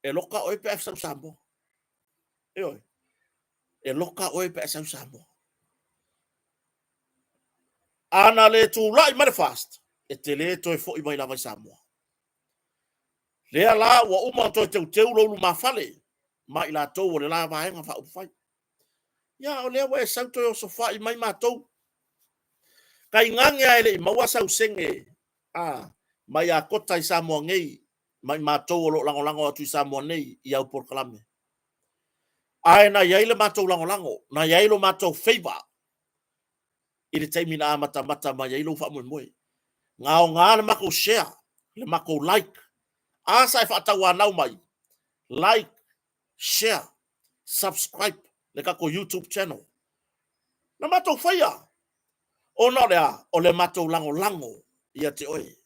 E loka oe pe a e sau Samoa. Ioe. E loka oe pe a e sau Samoa. A na le tulai mai le FAST, e te le toe foi mai lava i Samoa. Lea la ua uma ona toe teuteu lou lumafale ma i latou o le la Vaega Faaupufai. Ia, o lea ua e sau toe osofai mai matou. Tainane lava e le i maua sau sene a, mai Akota i Samoa nei, ma i matou o lo o lagolago atu i Samoa nei i au polokalame. Ae na i ai le matou lagolago, na i ai lo matou favor i le taimi na amatamata mai ai lou faamoemoe. Na aoga le matou share, le matou like. A sa e faatauanau mai, like, share, subscribe le tatou YouTube channel. Na matou faia, ona o le a? O le matou lagolago ia te oe.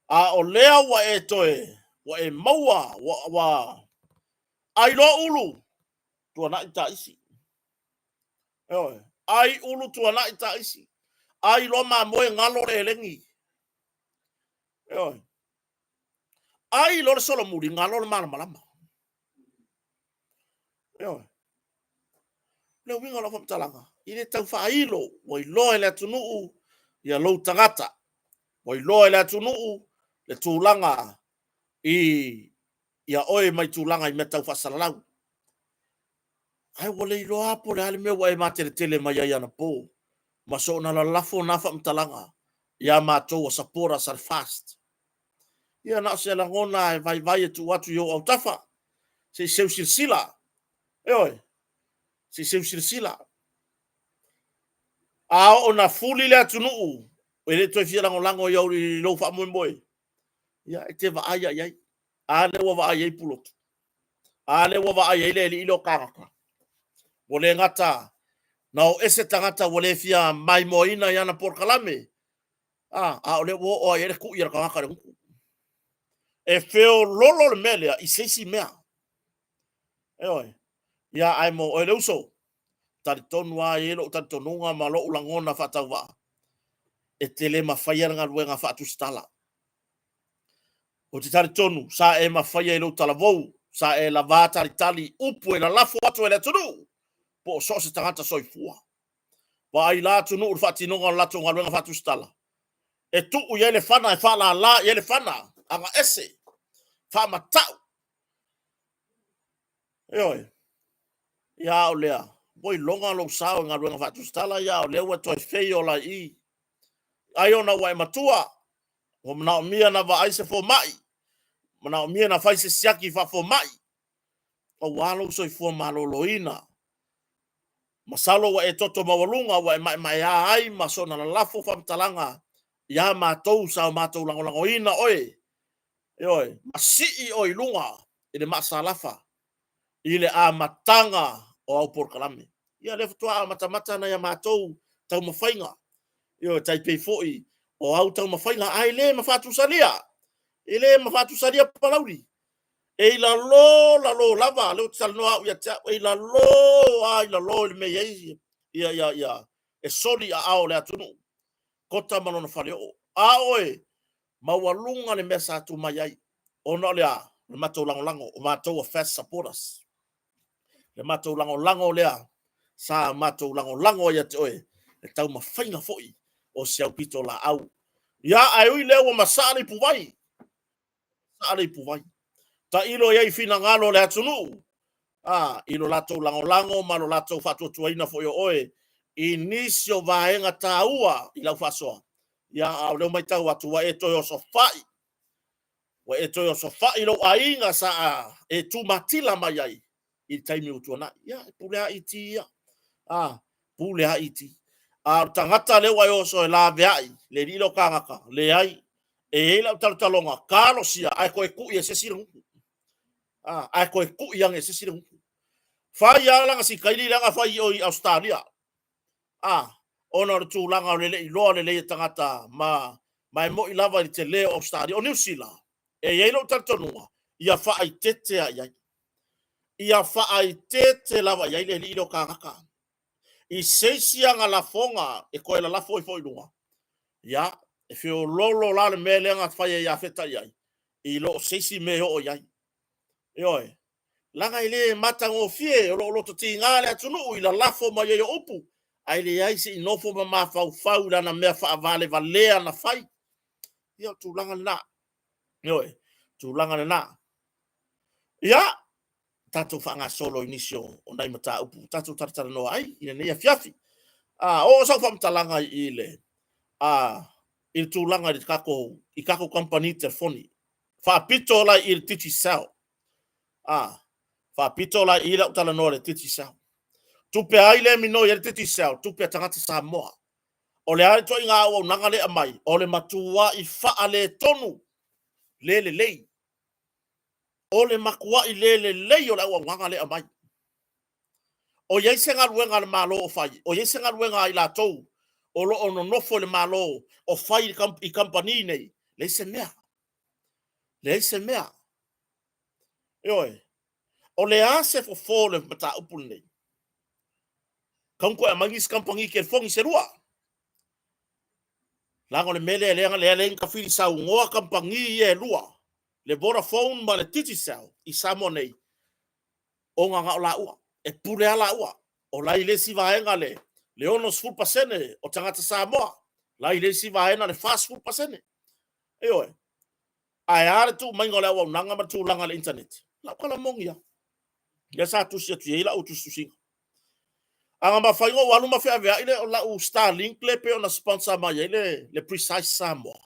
A o lea ua e toe, ua e maua, ua, ua ai loa ulu, tuanai taisi. Ioe, ai ulu tuanai taisi. Ai loa mamoe galo le elegi. Ioe. Ai loa le solomuli, galo le malamalama. Ioe. Le uiga o lau faamatalaga, e le tau faailo, ua iloa e le atunuu ia lou tagata, ua iloa e le atunuu le tulaga i ia oe mai tulaga i mea tau faasalalau. Ae ua le iloa po o le a le mea ua e mateletele mai ai anapo ma soona lalafo na faamatalaga ia matou o supporters a le FAST. Ia na o se lagona e vaivai e tuu atu i ou autafa, se i seu silasila, ioe, se i seu silasila. A oo ina fuli le atunuu e le toe fia lagolago i lou faamoemoe, ia e te vaai lava i ai. A lea ua vaai i ai Pulotu? A lea ua vaai i ai le alii lea o Kāgata? Ua le gata na o ese tagata ua le fia maimoaina i ana polokalame, a, a o lea ua oo lava i ai le tui a le tagata i le gutu. E feololo le mea lea i se isi mea. Ioe. Ia, ae mo oe le uso, talitonu lava, e i ai lou talitonuga ma lou lagona faatauvaa, e te le mafaia le galuega faatusitala. Ou te talitonu sa e mafaia i lou talavou, sa e lava talitali upu e lalafo atu e le atunuu po o so o se tagata soifua. Vaai la atunuu i le faatinoga o le latou galuega faatusitala, e tuu i ai le fana, e faalala i ai le fana, agaese, faamatau. Ioe. Ia a o lea, ua iloga lou sao i galuega faatusitala, ia a o lea ua toe fail la i i. Ai ona ua e matua, ua manaomia ona vaai se fomai, manaomia ona fai se siaki faafomai, aua lou soifua maloloina. Masalo ua e toto maualuga ua e maemaea ai ma soona lalafo faamatalaga ia matou sa o matou lagolagoina oe, ioe, ma sii oe i luga i le maasalafa i le amataga o au polokalame. Ia lea faatoa amatamata nai a matou taumafaiga, ioe, tai pei foi o au taumafaiga, ae le ma faatusalia, e le ma faatusalia Palauli. E i lalo lalo lava, lea ou te talanoa au ia te au, e i lalo lava i lalo i le mea e i ai ia, ia, ia, e soli aao o le atunuu, Kota ma lona faleoo. A o oe, maualuga le mea sa tu mai ai, ona o le a? O le matou lagolago, o matou o FAST supporters. Le matou lagolago lea sa matou lagolago ai ia te oe, le taumafaiga foi o si au pitolaau. Ia, ae ui i lea ua masaa le ipuvai, masaa le ipuvai. Tailo i ai i finagalo o le atunuu, a, i lo latou lagolago ma lo latou faatuatuaina foi o oe i nisi o vaega taua i lau faasoa. Ia, a o lea ua matau atu ua e toe osofai, ua e toe osofai lou aiga sa e tumatila mai ai i le taimi ua tuanai. Ia, e pule lava IT ia. A, pule lava IT. A o le tagata lea ua e oso e laveai, le alii lea o Kāgata, leai. E i ai lau talotaloga, talosia ae toe tui e se isi le gutu. A, ae toe tui ane e se isi le gutu. Fai lava lana sikaili lea na fai i o i Ausetalia. A, ona o le tulaga o le le iloa lelei e tagata ma, ma e moni lava i le tele o Ausetalia. O Niu Sila, e i ai lou talitonuga, ia faaeteete lava i ai. Ia faaeteete lava i ai le alii lea o Kāgata. I se isi ana lafoga e toe lalafo ifo i luga, ia, e feoloolo la le mea lea na fai e Iafeta i ai, i lo o se isi mea e oo i ai. Ioe. Leaga e le matagofie, o lo o loto tiga le atunuu i lalafo mai ai o upu, ae leai se i nofo ma mafaufau i lana mea faavalevalea na fai. Ia, o le tulaga lena. Ioe, tulaga lena. Ia, tatou faagasolo i nisi o nai mataupu tatou talatalanoa ai i lenei afiafi. A oo sau faamatalaga i le a i le tulaga i le tatou i tatou kamupani telefoni. Faapito la i le Digicel. A faapito la i lau talanoa i le Digicel. Tupe ai lea minoi ai le Digicel, tupe a tagata Samoa. O le a le ituaiga auaunaga lea e aumai? O le matuai faaletonu, le lelei. O le matuai le lelei o le auaunaga lea e aumai. O i ai se galuega a le Malo o fai? O i ai se galuega a i latou o lo o nonofo i le Malo o fai i kamupani nei? Leai se mea. Leai se mea. Ioe. O le a se fofo o le mataupu lenei? Tatau ona toe aumai nisi kamupani telefoni se lua. Leaga o le mea lea lea lea lea na tafili saunoa kamupani ia e lua, le Vodafone ma le Digicel i Samoa nei, ona na o laua, e pule lava laua. O la i le isi vaega le 60% o tagata Samoa, la i le isi vaega le 40%. Ioe. Ae a le tuu maiga o le auaunaga ma le tulaga o le internet? Lau tala moni lava. Lea sa tusi atu i ai lau tusitusiga. A na mafai ona ou alu ma feaveai le lau Starlink lea pei ona sponsor mai ai le Precise Samoa.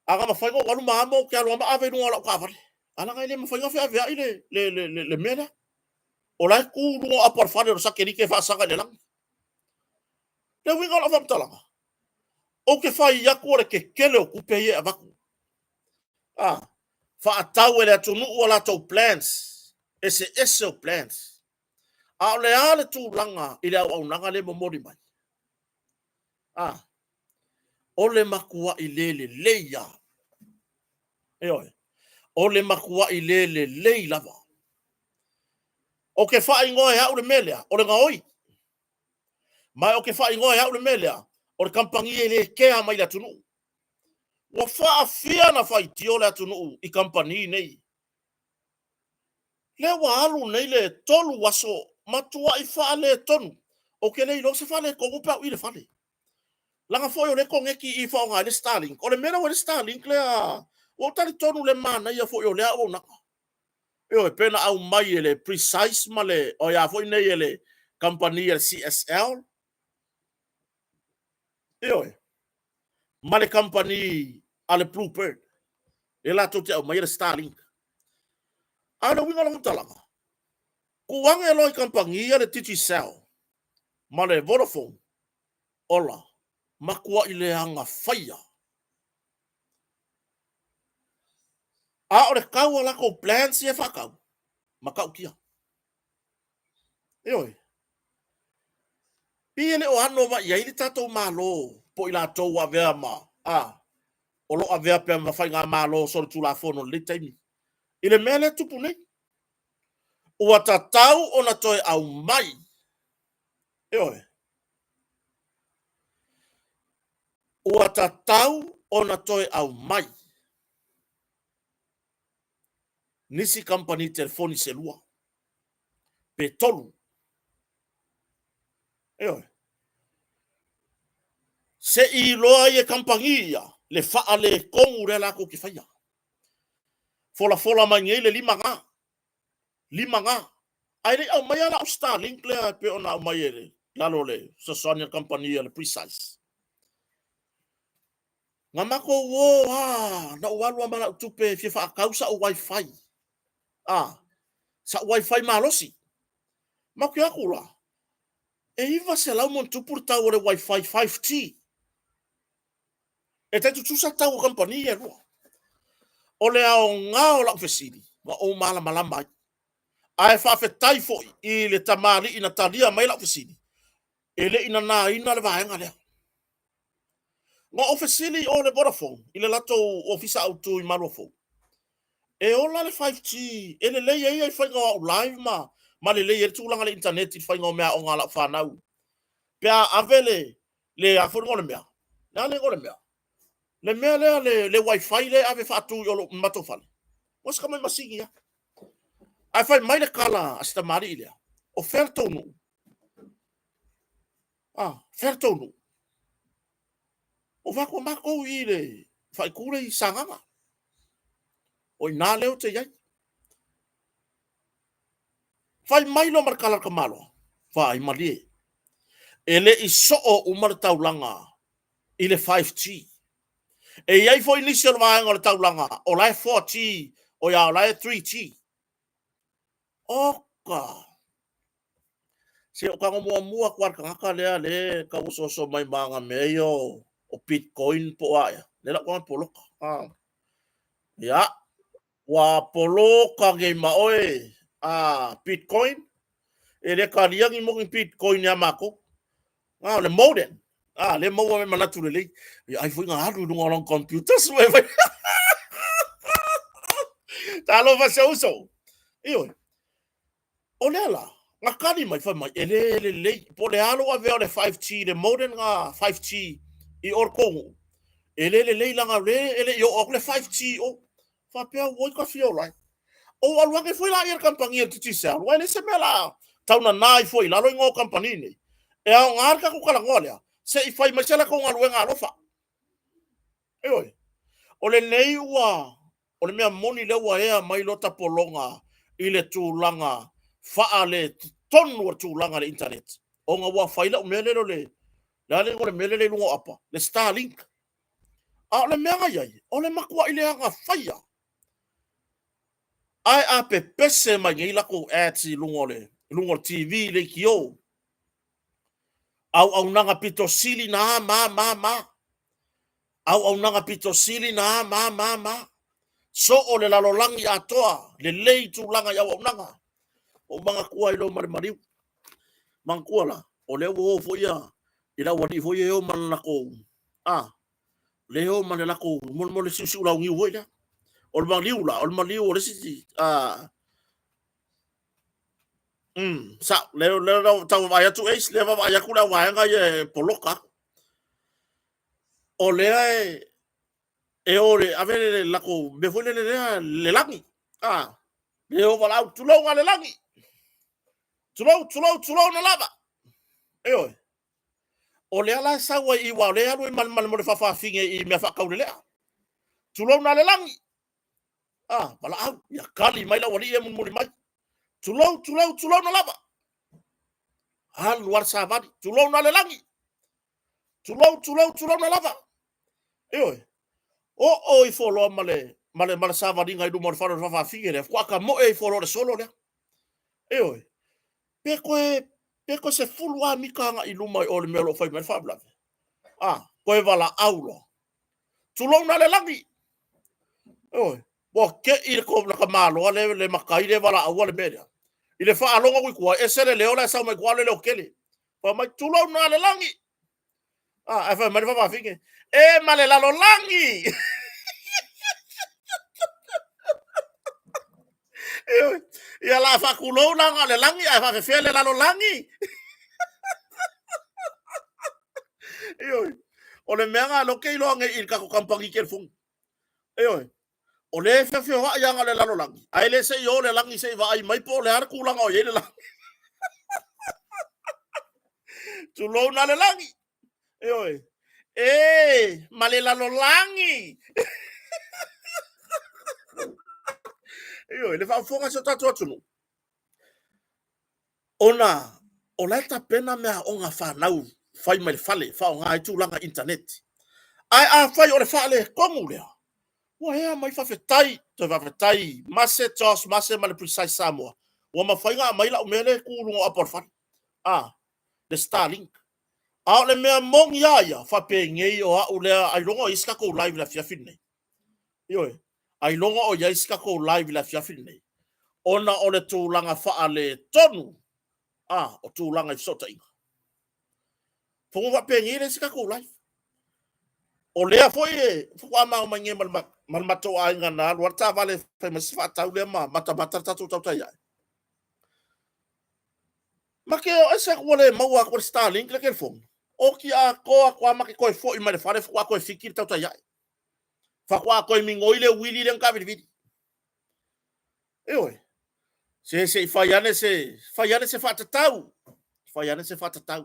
A na mafai ona ou alu ma amo, ou te alu lava ma ave i luga o lau taavale. Ae leaga e le mafai ona feaveai le mea lea. O la e tu i luga o apo a le fale o le satelite e faasaga i le lagi. O le uiga o lau faamatalaga, ou te fai atu o le tetele o tupe ia e avatu. Faatau e le atunuu a latou plans, eseese o plans. A o le a le tulaga i le auaunaga lea e momoli mai? O le matuai le lelei lava. Ioe. O le matuai le lelei lava. Ou te faaigoa e au le mea lea, o le gaoi. Ma ou te faaigoa e au le mea lea, o le kamupani e le kea mai i le atunuu. Ua faafia ona faitio le atunuu i kamupani nei. Lea ua alu nei le 3 aso, matuai faaletonu. Ou te le iloa se faaletonu pe a o i i le fale. Leaga foi o lea e koneti i i e faaaoga ai le Starlink. O le mea lea ua i ai le Starlink lea, ua ou talitonu i le manaia foi o lea auaunaga. Ioe, pei ona aumai e le Precise ma le, o a foi nei e le kamupani a le CSL. Ioe, ma le kamupani a le Bluebird, lea latou te aumaia le Starlink. A o le uiga o lau faamatalaga, tuu ane loa i kamupani ia le Digicel ma le Vodafone, ola, matuai leaga faia. A o le tau o latou plans ia e faatau, matautia. Ioe. Pei e le o ano mai i ai le tatou Malo po o i latou ua avea ma, a, o lo o avea pea ma faigamalo solitulafono i lenei taimi, i le mea lea e tupu nei. Ua tatau ona toe aumai, ioe, ua tatau ona toe aumai nisi kamupani telefoni se lua pe tolu. Ioe. Se i iloa ai e kamupani ia le faaletonu lea latou te faia. Folafola mai nei le 5G, 5G. Ae le i aumaia lau Starlink lea e pei ona aumai i lalo o le fesoasoani a le kamupani a le Precise. Na matou o lava, na ou alu lava ma lau tupe e fia faatau sau wifi, sau wifi malosi. Matou te o atu la, e $900+ le tau o le wifi 5G. E tai tutusa tau o kamupani ia e lua. O le aoga o lau fesili, na ou malamalama ai. Ae faafetai foi i le tamalii na talia mai lau fesili, e le i nanaina le vaega lea. Na ou fesili i o i le Vodafone i le latou ofisa autu i Maluafou, e ola le 5G, e lelei ai le faiga o au live ma lelei ai le tulaga o le internet i le faiga o meaaoga a lau fanau, pe a ave le a foi le igoa o le mea? Le a le igoa o le mea? Le mea lea, le wifi lea e ave faatu i o i le matou fale. Ua se tamai masini lava. Ae fai mai le tala a si tamalii lea, o fea le tou nuu? A, fea le tou nuu? Ou fai atu, o matou i le faaitu lea i Sagaga. O i ina lea ou te i ai. Fai mai loa ma le tala a le tamaloa, vaai malie, e le i soo uma le taulaga i le 5G. E i ai foi nisi o le vaega o le taulaga o la e 4G, oi a, o la e 3G. Oka! Se o tago muamua atu lava i le tagata lea lea e tau osooso mai ma ana mea ia o bitcoin po o a ea, lea o le a ou tago e poloka. Ia, ua poloka nei ma oe a bitcoin, e le talia ni moni bitcoin ia matou. A o le modem, a lea maua mai manatu lelei. Ia ai foi na alu i luga o lana computer sue mai. Talofa se uso. Ioe. O lea la, na tali mai, fai mai, e le lelei, po o le a lou avea o le 5G, le modem na 5G i o i le tou nuu, e le lelei leaga o lea e le i oo atu le 5G i o. Faapea, oi ta fia ola ai. Ou alu ane foi lea i le kamupani a le Digicel, aua e leai se mea o le a Tau nana ifo i lalo igoa o kamupani nei. E aoga le tatou talanoa lea, se i fai mai se latou galuega alofa. Ioe. O lenei ua, o le mea moni lea ua ea mai lota pologa i le tulaga faaletonu o le tulaga i le internet, ona ua fai lau mea lele o le, le a le igoa o le mea lele i luga o apa, le Starlink. A o le mea na i ai, o le matuai leaga faia. Ae a pepese mai nei latou ads i luga o le, luga o le TV, leitio, auaunaga pito sili na ma, ma, ma, auaunaga pito sili na ma, ma, ma, soo le lalolagi atoa, lelei tulaga i auaunaga. Ua ou manatua ai loa ma le maliu. Manatua la, o lea ua o foi ia, i le aualii foi ia e o ma le latou, a, le o ma le latou, mo le siusiu launiu foi lea. O le maliu la, o le maliu o le isi, a, sao, lea, lea tau vaavaai atu Ace, lea vaavaai atu le au vaega ia e poloka atu. O lea e, e o le ave le latou mea foi lele lea le lagi. A, le o valaau, tulou na le lagi. Tulou, tulou, tulou na lava. Ioe. O lea la e sau ai i, aua o lea e alu ai ma le ma le faafafine i mea faataulelea. Tulou na le lagi. A, valaau, ia kali mai le aualii ia mulimuli mai. Tulou, tulou, tulou na lava. Alu lava le savali, tulou na le lagi. Tulou, tulou, tulou na lava. Ioe. Oo ifo loa ma le, ma le, ma le savaliga i luma o le fale o le faafafine lea, faatoa tamoe ifo loa le solo lea. Ioe. Pe toe, pe toe 10 lava mita agai i luma i o i le mea o lo o fai mai le faalavelave. A, toe valaau loa. Tulouna le lagi. Ioe. Ua tei le tamaloa le, le matai le valaauina le mea lea. I le faalogo atu i tua, ese le leo la e sau mai tua, o le leo tele. Fai mai, tulouna le lagi. Ah, ae fai mai le faafafine, e ma le lalolagi. Ia la faatulou la na o le lagi ae faafefea le lalolagi. Ioe. O le mea na lea ou te iloa nei i le tatou kamupani telefoni. Ioe. O lea e feofeoai lava na o le lalolagi, ae le se i o le lagi se i vaai mai po o le a le tulaga o i ai le lagi. Tulou na le lagi. Ioe. E, ma le lalolagi. Ioe, le faafofoga a si o tatou atunuu. Ona o la e tapena meaaoga fanau fai mai le fale, faaaoga ai tulaga internet. Ae afai o le faaletonu lea, ua ea mai faafetai, toe faafetai Mase, Josh Mase ma le Precise Samoa, ua mafai ona aumai lau mea lea e tu i luga o apa o le fale, a, le Starlink. A o le mea moni lava ia, faapenei o au lea, ailoga o i ai se tatou live i le afiafi lenei. Ioe, ailoga o i ai se tatou live i le afiafi lenei, ona o le tulaga faaletonu, a, o tulaga i fesootaiga. Fono faapenei e leai se tatou live. O lea foi e faatoa ma mai nei ma le, ma le matou aiga na alu lava le taavale e fai mai se faatau lea ma matamata le tatou tautai ae. Ma te o ese atu ua le maua atu e le Starlink le telefoni. Oti atoa atu lava ma te toe foi mai le fale faatoa toe fiki le tautai ae. Faatoa toe migoi le uili lea na taavilivili. Ioe. Se se i fai ane se, fai ane se faatatau. Fai ane se faatatau.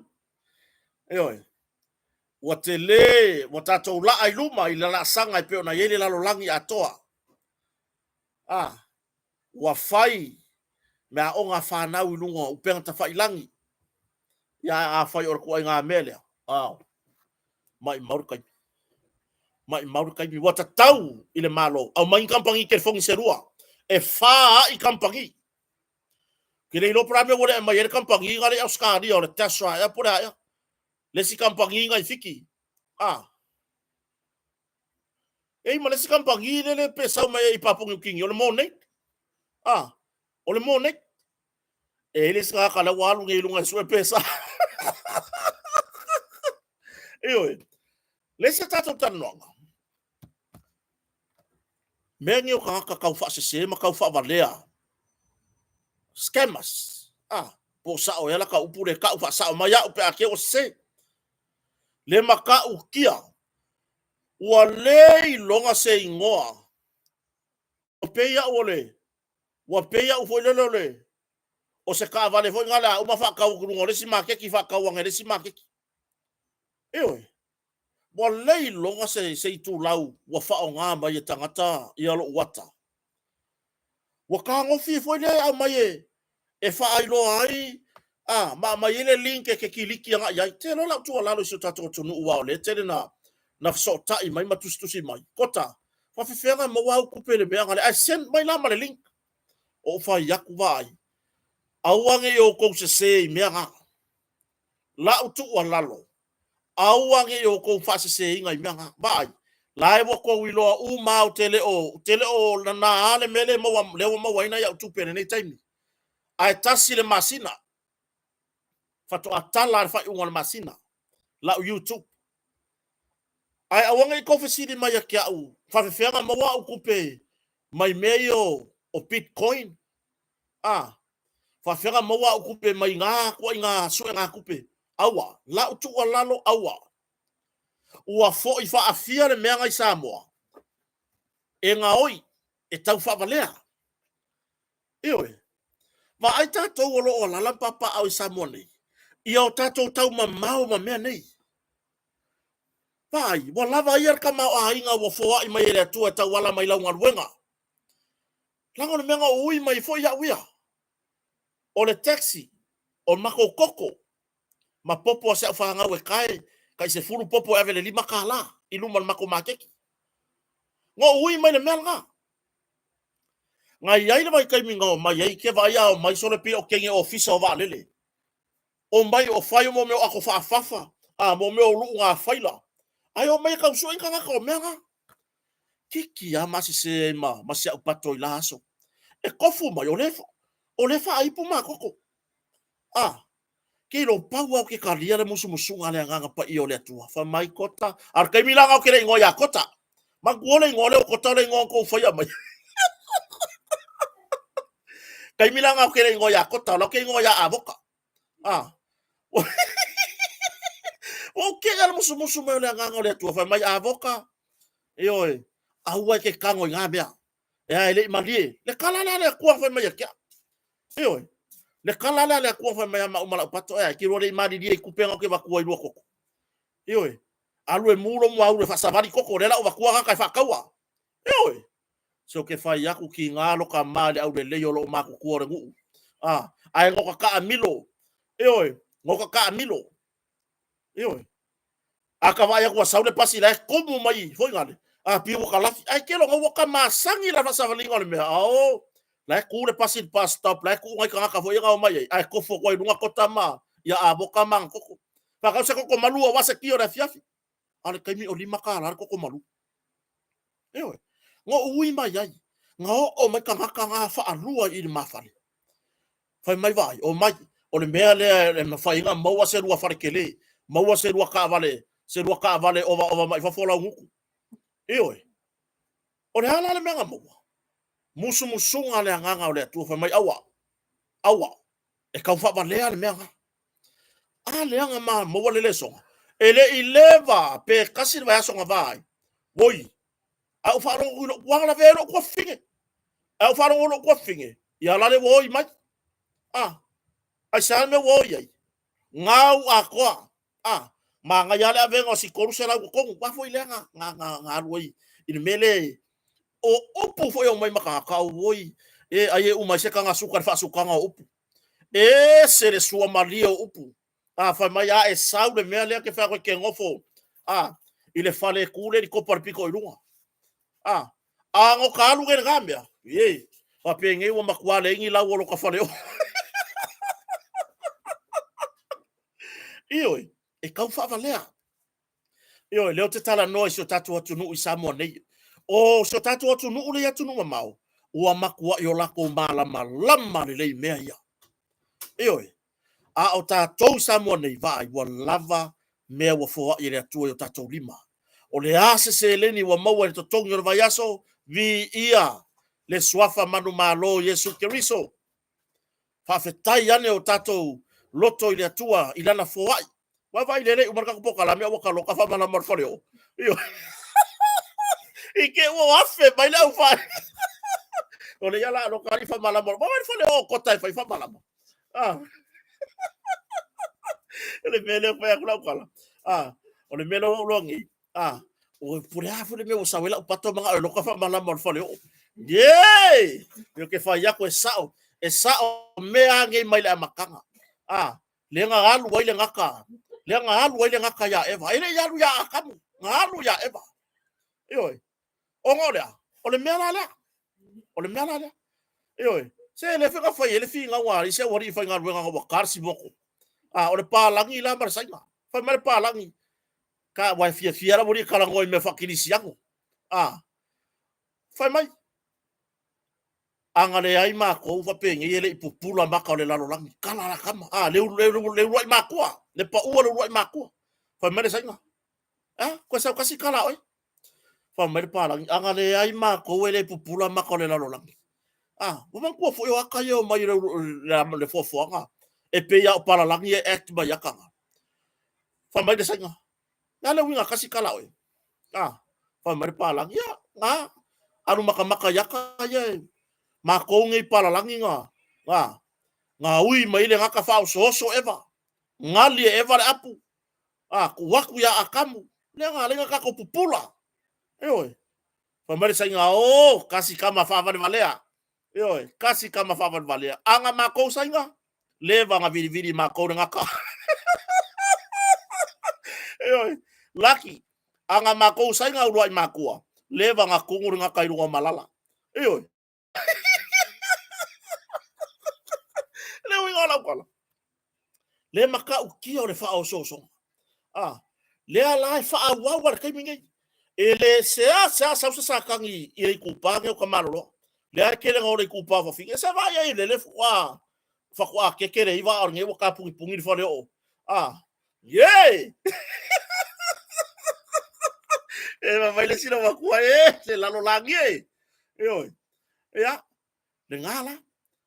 Ioe. Ua tele, ua tatou laa i luma i le laasaga e pei ona i ai le lalolagi atoa. Ah, ua fai meaaoga a fanau i luga o upega tafailagi. Ia, afai o le tuaiga mea lea, ao, maimau le taimi. Maimau le taimi. Ua tatau i le Malo, aumai ni kamupani telefoni se lua, e fa ai kamupani. Ke le iloa po o le a le mea ua le aumai ai le kamupani na le i Ausetalia, o le Telstra ea po o le a ea. Le isi kamupani na i Fiti. Ah, E i ma le isi kamupani lele pe sau mai i Papua Niu Kini, o le Monate. Ah, o le Monate. E i ai le isi tagata lea ua alu nei i luga e sue pesa. Ioe. Le isi a tatou talanoaga, mea nei o tagata tau faasese ma tau faavalea, scammers, ah, po o sao ea la ta upu lea, tau faasao mai au pe a te i ua sese. Le matautia, ua le iloga se igoa. Ua pei au o le, ua pei au foi lele o le, O se taavale foi na le a uma faatau atu i luga o le isi maketi, faatau ane i le isi maketi. Ioe. Ua le iloga se itulau ua faaaoga mai e tagata ia lou ata. Ua tagofie foi lea e aumai e faailoa ai a, ma aumai ai le link e te kiliki agai i ai. Te iloa lau tuualalo i si o tatou atunuu aua o lea e tele na fesootai mai ma tusitusi mai. Kota, faafefea ona maua au tupe i le mea lea, ae send mai la ma le link. Ou fai atu vaai, aua ne i outou sese i mea na. Lau tuualalo, aua ne i outou faaseseina i mea na. Vaai, la e ua outou iloa uma lava ou te le o, ou te le o nana le mea lea ua maua ai nai au tupe i lenei taimi. Ae tasi le masina, faatoa tala lava i le faaiuga o le masina lau YouTube. Ae aua ne i tou fesili mai ia te au, faafefea ona maua au tupe mai mea ia o Bitcoin, a, faafefea ona maua au tupe mai na ituaiga suegatupe. Aua, lau tuualalo, aua. Ua foi faafia le mea na i Samoa e gaoi, e tau faavalea. Ioe. Vaai tatou o lo o alaala ma papaaao i Samoa nei, ia o tatou taumamao ma mea nei. Vaai, ua lava ia le tamaoaiga ua foai mai e le Atua e tauala mai lau galuega. Leaga o le mea na ou ui mai foi au ia, o le taxi, o le matou koko, ma popo a si au fanau e tae, tai 10 popo e ave i le $5 i luma o le matou maketi. Na ou ui mai le mea lena. Na i ai le vaitaimi na omai ai, ke vaai a omai sole pei o teine ofisa o vaalele. Omai o fai mo mea o ato faafafa, a mo mea o luuga faila. Ae omai e tau sue ni tagata o mea na. Tiki lava ma sese ai ma si au pato i la aso. E kofu mai, o le faaipu ma koko. A, ke ilo pau au ke talia le musumusuga a le Agaga Paia o le Atua. Fai mai Kota, a o le taimi la na ou te le igoa ia Kota. Manatua le igoa lea o Kota o le igoa na tou faia mai. Taimi la na ou te le igoa ia Kota, o la ou te igoa ia Avoka. A. Ua ou kea le musumusu mai o le Agaga o le Atua. Fai mai Avoka, ioe, aua e te tago i na mea. E a e le i malie. Le tala lea a le Atua fai mai ia te au. Ioe. Le tala lea a le Atua fai mai ia maau ma lau pato, e a e te lua le i malilie i tupe na ou te avatua i lua toto. Ioe. Alu e mu lou muaulu e faasavali toto, lea la ou avatua tagata e faataua. Ioe. Se o ke fai aku ki ngā loka mā le aulelei o loo matutua o le nuu. A, ae no ka taamilo. Ioe, no ka taamilo. Ioe. A ka vaai atu ua sau le pasi la e komu mai foi ngale. A piu ua kalafi. Ai ke longa ua ka masani la faasavaliga o le mea. Ao, la e ku le pasi i le bus stop, la e kuu nai tagata foi ia na omai ai. Ae kofo atu ai i luga kota ma ia avoka ma ana koko. Faatau se koko malu aua se ki o le afiafi. A o le taimi o $5 le koko malu. Ioe. Na ou ui mai ai. Na oo mai tagata na faalua i le ma fale. Fai mai vaai, omai, o le mea lea e mafai ai ona maua se lua fale tele, maua se lua taavale, se lua taavale ovaova mai fafo lau gutu. Ioe. O le a la le mea na maua? Musumusuga le Agaga o le Atua, fai mai, aua, aua, e tau faavalea le mea na. A lea na ma maua le lesona, e le i leva pe tasi le vaiaso na va ai, oi, a ou faalogo i lou tuaga lavea ai lou tuafafine. A ou faalogo i lou tuafafine, ia la le ua oi mai. A, aisea le mea ua oi ai? Gau atoa. A, manaia lava le avega o si 300 totonu. Aua foi lea na, na, na, na alu ai i le mea lea o upu foi e omai ma tagata, auoi, e ai e uma ai se taga suka i le faasukaga o upu. E ese le suamalie o upu. A, fai mai, a e sau le mea lea ke fai atu e ke nofo, a, i le fale e tu le likopa i le pito i luga. A, a no ka alu nei lena mea, e, faapenei ua matua leai ni lau o lota fale o. Ioe, e tau faavalea. Ioe, lea ou te talanoa i si o tatou atunuu i Samoa nei. O si o tatou atunuu lea i atunuu mamao, ua matuai o latou malamalama lelei i mea ia. Ioe, a o tatou i Samoa nei, vaai, ua lava mea ua foai e le Atua i o tatou lima. O le a se seleni ua maua i le totogi o le vaiaso? Viia le Suafa manumalo o Iesu Keriso. Faafetai ane o tatou loto i le Atua i Lana foai. Ua vaai lele uma le tatou polokalame a ua taloka faamalama o le faleoo. I te ua afe mai le aufai. O le ia la aloka ali faamalama. Ua vaai le faleoo o Kota e fai faamalama. Ah. O le mea lea fai atu lau tala. Ah, o le mea lea ua ou iloa nei. Ah, o po o le a foi le mea ua sau ai lau pato manao e loka faamalama o le faleoo. Ye! Ou te fai atu e sao, e sao mea lava nei mai le amataga. Ah, lea na alu ai le gata, lea na alu ai le gata ia Eva. E le i alu ia Atamu, na alu ia Eva. Ioe. Ona o le a? O le mea la lea. O le mea la lea. Ioe. Se le foi na fai ai le finau a isi aualii faigaluega ina ua ta le simoto. A, o le palagi la ma le Saina. Fai mai le palagi, ka, ua e fiafia la aualii e talanoa i mea faakerisiano. A, fai mai, a na leai matou faapenei e le i pupula maka o le lalolagi. Tala la tama. A, le uluai matua, le paua o le uluai matua. Fai mai le Saina, a, toe sau tasi tala a oe. Fai mai le palagi, a na leai matou e le pupula maka o le lalolagi. A, ua manatua foi o ata ia e omai i le foafoaga, e pei lava o palalagi e act mai ata na. Fai mai le Saina, le a le uiga tasi tala a oe? A, fai mai le palagi, ia, na, alu matamata i ata ia e matou nei palalagi na, na, na ui mai le gata faaosooso Eva, gali e Eva le apu, a, tuu atu ia Atamu, lea na ala ai ona tatou pupula. Ioe. Fai mai le Saina, o, kasi tama faavalevalea. Ioe, kasi tama faavalevalea. A na matou Saina, leva na vilivili matou le gata. Ioe, laki, a na matou Saina uluai matua, leva na tugu le gata i luga o malala. Ioe. Le uiga o lau tala, le matautia o le faaosoosoga. A, lea la e faaauau lava i le taimi nei. E le seasea sau se Satani i le itupa nei o Tamaloloa. Lea e tele na o le itupa o fafine. Se vaai ai i lele faatoa keke le iva a o lenei ua tapunipuni le faleoo. A, ye! E fai mai le isi loomatua, e, le lalolagi e. Ioe. Ia, lena la.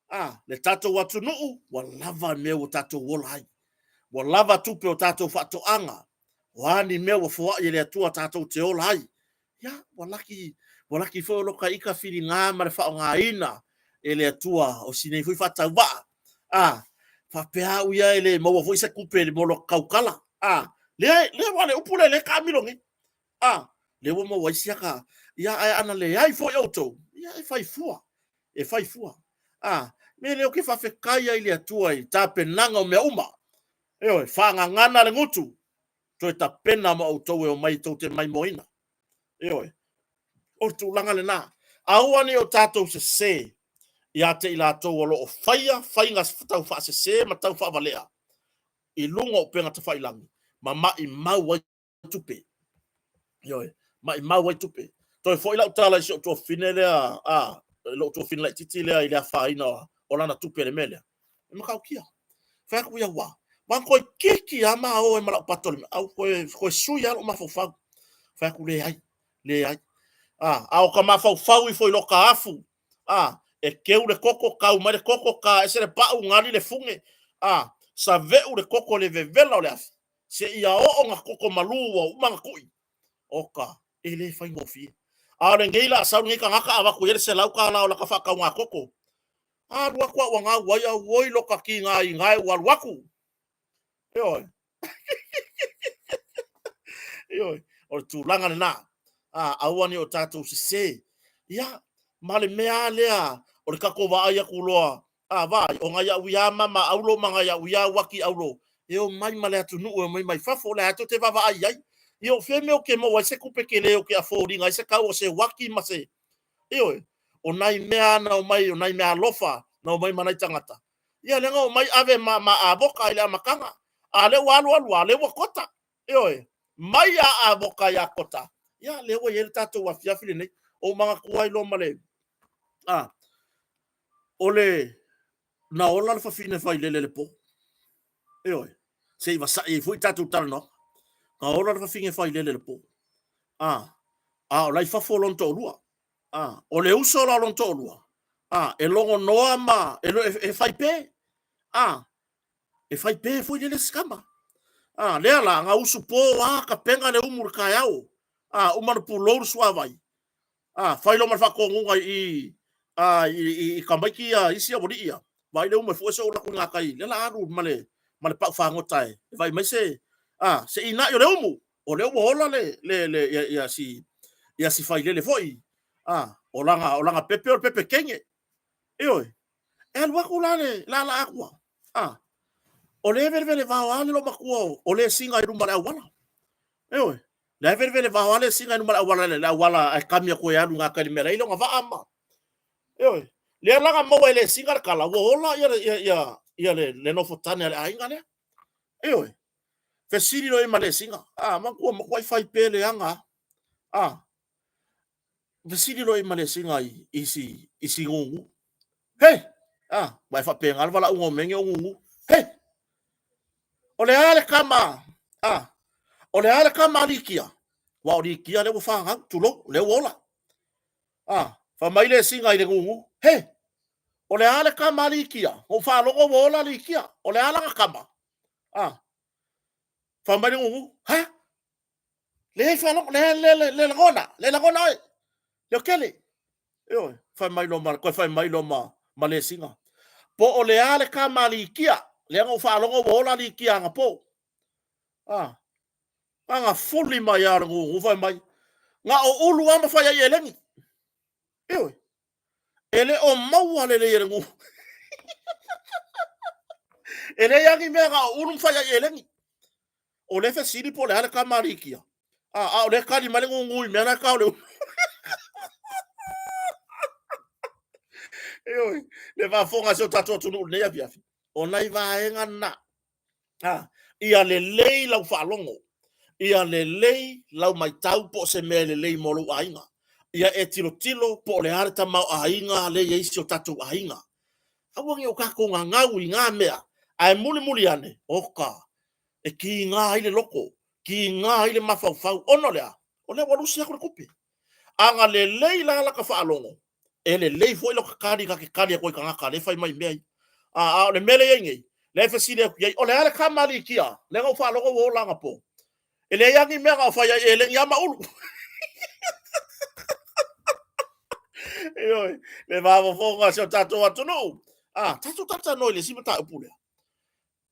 A, le tatou atunuu, ua lava mea ua tatou ola ai. Ua lava tupe o tatou faatoaga. O a ni mea ua foai e le Atua tatou te ola ai. Ia, ua laki, ua laki foi o loka ika filiga ma le faaaogaina e le Atua o si nei foi faatauvaa. A, faapea au ia e le maua foi se tupe mo lo tautala. A, lea, lea ua le upu lea, lea taamilo nei. A, lea ua maua ai siaka, ia, ae ana leai foi outou, ia, e fai fua, e fai fua. A, mea lea ou te faafetai ai i le Atua i tapenaga o mea uma. Ioe, faagagana le gutu, toe tapena ma outou e omai tou te maimoaina. Ioe, o le tulaga lena. Aua ne i o tatou sese ia te i latou o lo o faia faiga taufaasese ma taufaavalea i luga o upega tafailagi ma maimau ai tupe. Ioe, maimau ai tupe. Toe foi lau tala i si ou tuafafine lea, a, lou tuafafine laitiiti lea i le afaina o lana tupe i le mea lea. E matautia. Fai atu ia ua, ua toeitiiti lava ma o ai ma lau pato i le mea, au toe, toe sui lava lou mafaufau. Fai atu, leai, leai. A, a o ka mafaufau ifo i loka afu, a, e keu le koko, kau mai le koko, ka ese le pau, gali le fuge, a, saveu le koko i le vevela o le afi, seia oo na koko malū ua uma na kuʻi. Oka, e le faigofie. A o lenei la sau lenei tagata avatu i ai le $100 o laka faatauga koko. Alu atu au ua gau ai, auoi loka kiga iga e ua alu atu. Ioe. Ioe. O le tulaga lena. A, aua ne i o tatou sese. Ia, ma le mea lava lea o le tatou vaai atu loa, a, vaai, o nai au ia mama aulo ma nai au ia uaki aulo, e omai ma le atunuu, e omai mai fafo, o lea lava tou te vaavaai i ai. Ia, o fea mea ou te maua ai se tupe tele ou te afford ina ai se tau o se uaki ma se... Ioe, o nai mea na omai, o nai mea alofa na omai ma nai tagata. Ia, lea na omai ave ma, ma avoka i le amataga. A lea ua alu alu, a lea ua kota. Ioe, mai a avoka ia kota. Ia, lea ua i ai le tatou afiafi lenei. Ou manatua ai loa ma le, a, o le, na ola le fafine failele i le po. Ioe, se i vasa'i ai foi tatou talanoaga. Na ola le fafine failele i le po. A, a o la i fafo lona toalua. A, o le uso la o lona toalua, a, e logonoa ma, e, e, e fai pe. A, e fai pe foi lele isi tama. A, lea la, na usu po a tapena le umu i le taeao. A, uma na pulou le suavai. A, fai loa ma le faatonuga i, a, i, i, i tamaiti ia, isi aualii ia. Vaai le umu e fue se ula ku ngā kai, le la alu ma le, ma le pau fagota e, e vai mai se, a, se ina'i o le umu. O lea ua ola le, le, le, ia, ia si, ia si failele foi. A, o lana, o lana pepe o le pepe kenge. Ioe. E alu atu la le laalaa atua. A, o lea e velevele vao lava le loomatua o le siga i luma o le auala. Ioe. Lea e velevele vao lava le siga i luma o le auala, le auala ae kami atu e alu i gatai i le mea la e i ai lona vaa ma. Ioe. Lea la na maua e le siga le tala, ua ola ia, ia, ia, ia le, le nofotane a le aiga lea. Ioe. Fesili loa i ai ma le siga. A, manatua, matuai fai pea leaga lava. A, fesili loa i ai ma le siga i, i si, i si gugu. Hei! A, ua e faapena le valaauga o mea nei o gugu. Hei! O le a le kama, a, o le a le kama a Likia? Aua o Likia lea ua fanau, tulou, lea ua ola. A, fai mai le siga i le gugu, He! O le a le kama a Likia? Na ou faalogo ua ola Likia. O le a lana kama? A, fai mai le gugu, Ha? Leai faalogo, le, le, le, le lagona, le lagona oe. Leotele. Ioe, fai mai loa ma, toe fai mai loa ma, ma le siga. Po o le a le kama a Likia, lea na ou faalogo ua ola Likia anapo. Ah, na fuli mai lava o le gugu fai mai, na o ulu lava ma fai ai eleni. Ioe, e le o maua lelei e le gugu. E leai lava ni mea na o ulu ma fai ai eleni. O lea fesili po o le a le kama a Likia. A, a o lea tali mai le gugu i mea la e tau le ulu. Ioe, le faafofoga a si o tatou atunuu i lenei afiafi, o nai vaega na. A, ia lelei lau faalogo, ia lelei lau matau po o se mea e lelei mo lou aiga. Ia e tilotilo po o le a le tamaoaiga lea e i ai si o tatou aiga. Aua ne i o tatou gagau i na mea, ae mulimuli ane, oka, e kiga ai le loto, kiga ai le mafaufau, ona o le a? O lea ua lusi atu le tupe. A na lelei la lata faalogo, e lelei foi lota tali ta te tali atu ai i tagata lea e fai mai i mea ia. A, a o le mea lea e i ai nei, lea e fesili atu i ai, o le a le kama a Likia? Lea na ou faalogo ua ola anapo. E leai lava ni mea na o fai ai e elegi lava ma ulu. Ioe, le faafofoga a si o tatou atunuu. A, tatou talatalanoa i le isi mataupu lea.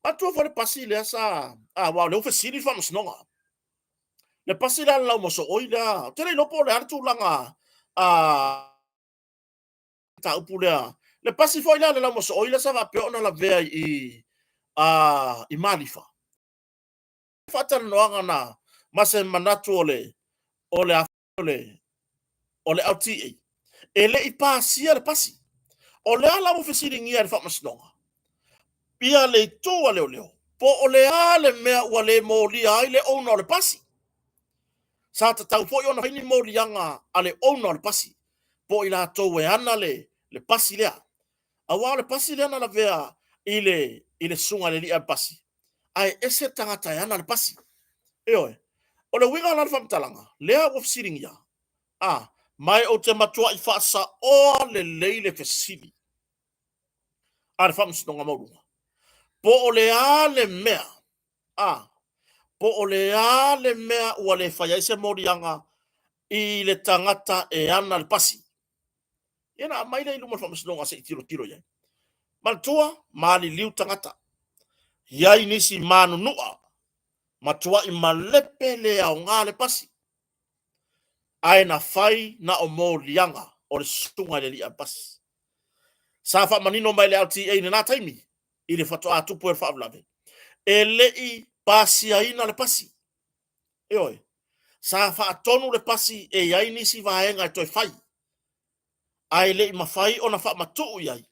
Manatua foi le pasi lea sa, a, aua o lea ua fesili le faamasinoga. Le pasi lea a le laumosooi lea, ou te le iloa po o le a le tulaga a mataupu lea. Le pasi foi lea a le laumosooi lea sa faapea ona lavea i, a, i Malifa. Faatalanoaga na ma se manatu o le, o le, o le, o le LTA, e le i pasia le pasi. O lea la ua fesiligia e le Faamasinoga ia le itu a leoleo po o le a le mea ua le molia ai le owner o le pasi. Sa tatau foi ona fai ni moliaga a le owner o le pasi po o i latou e ana le, le pasi lea. Aua o le pasi lea na lavea i le, i le susuga i le alii avepasi, ae ese le tagata e ana le pasi. Ioe. O le uiga la o le faamatalaga, lea ua fesiligia, a, ma e ou te matuai faasaoa lelei le fesili a le Faamasinoga Maualuga, po o le a le mea, a, po o le a le mea ua le fai ai se moliaga i le tagata e ana le pasi. Ia na aumai lea i luma o le Faamasinoga se i tilotilo i ai. Manatua, maliliu tagata. I ai nisi manunua, matuai malepe le aoga le pasi. Ae na fai na o moliaga o le susuga i le alii avepasi. Sa faamanino mai le LTA i lena taimi, i le faatoa tupu ai o le faalavelave, e le i pasiaina le pasi. Ioe. Sa faatonu le pasi e i ai nisi vaega e toe fai, ae le i mafai ona faamatuu i ai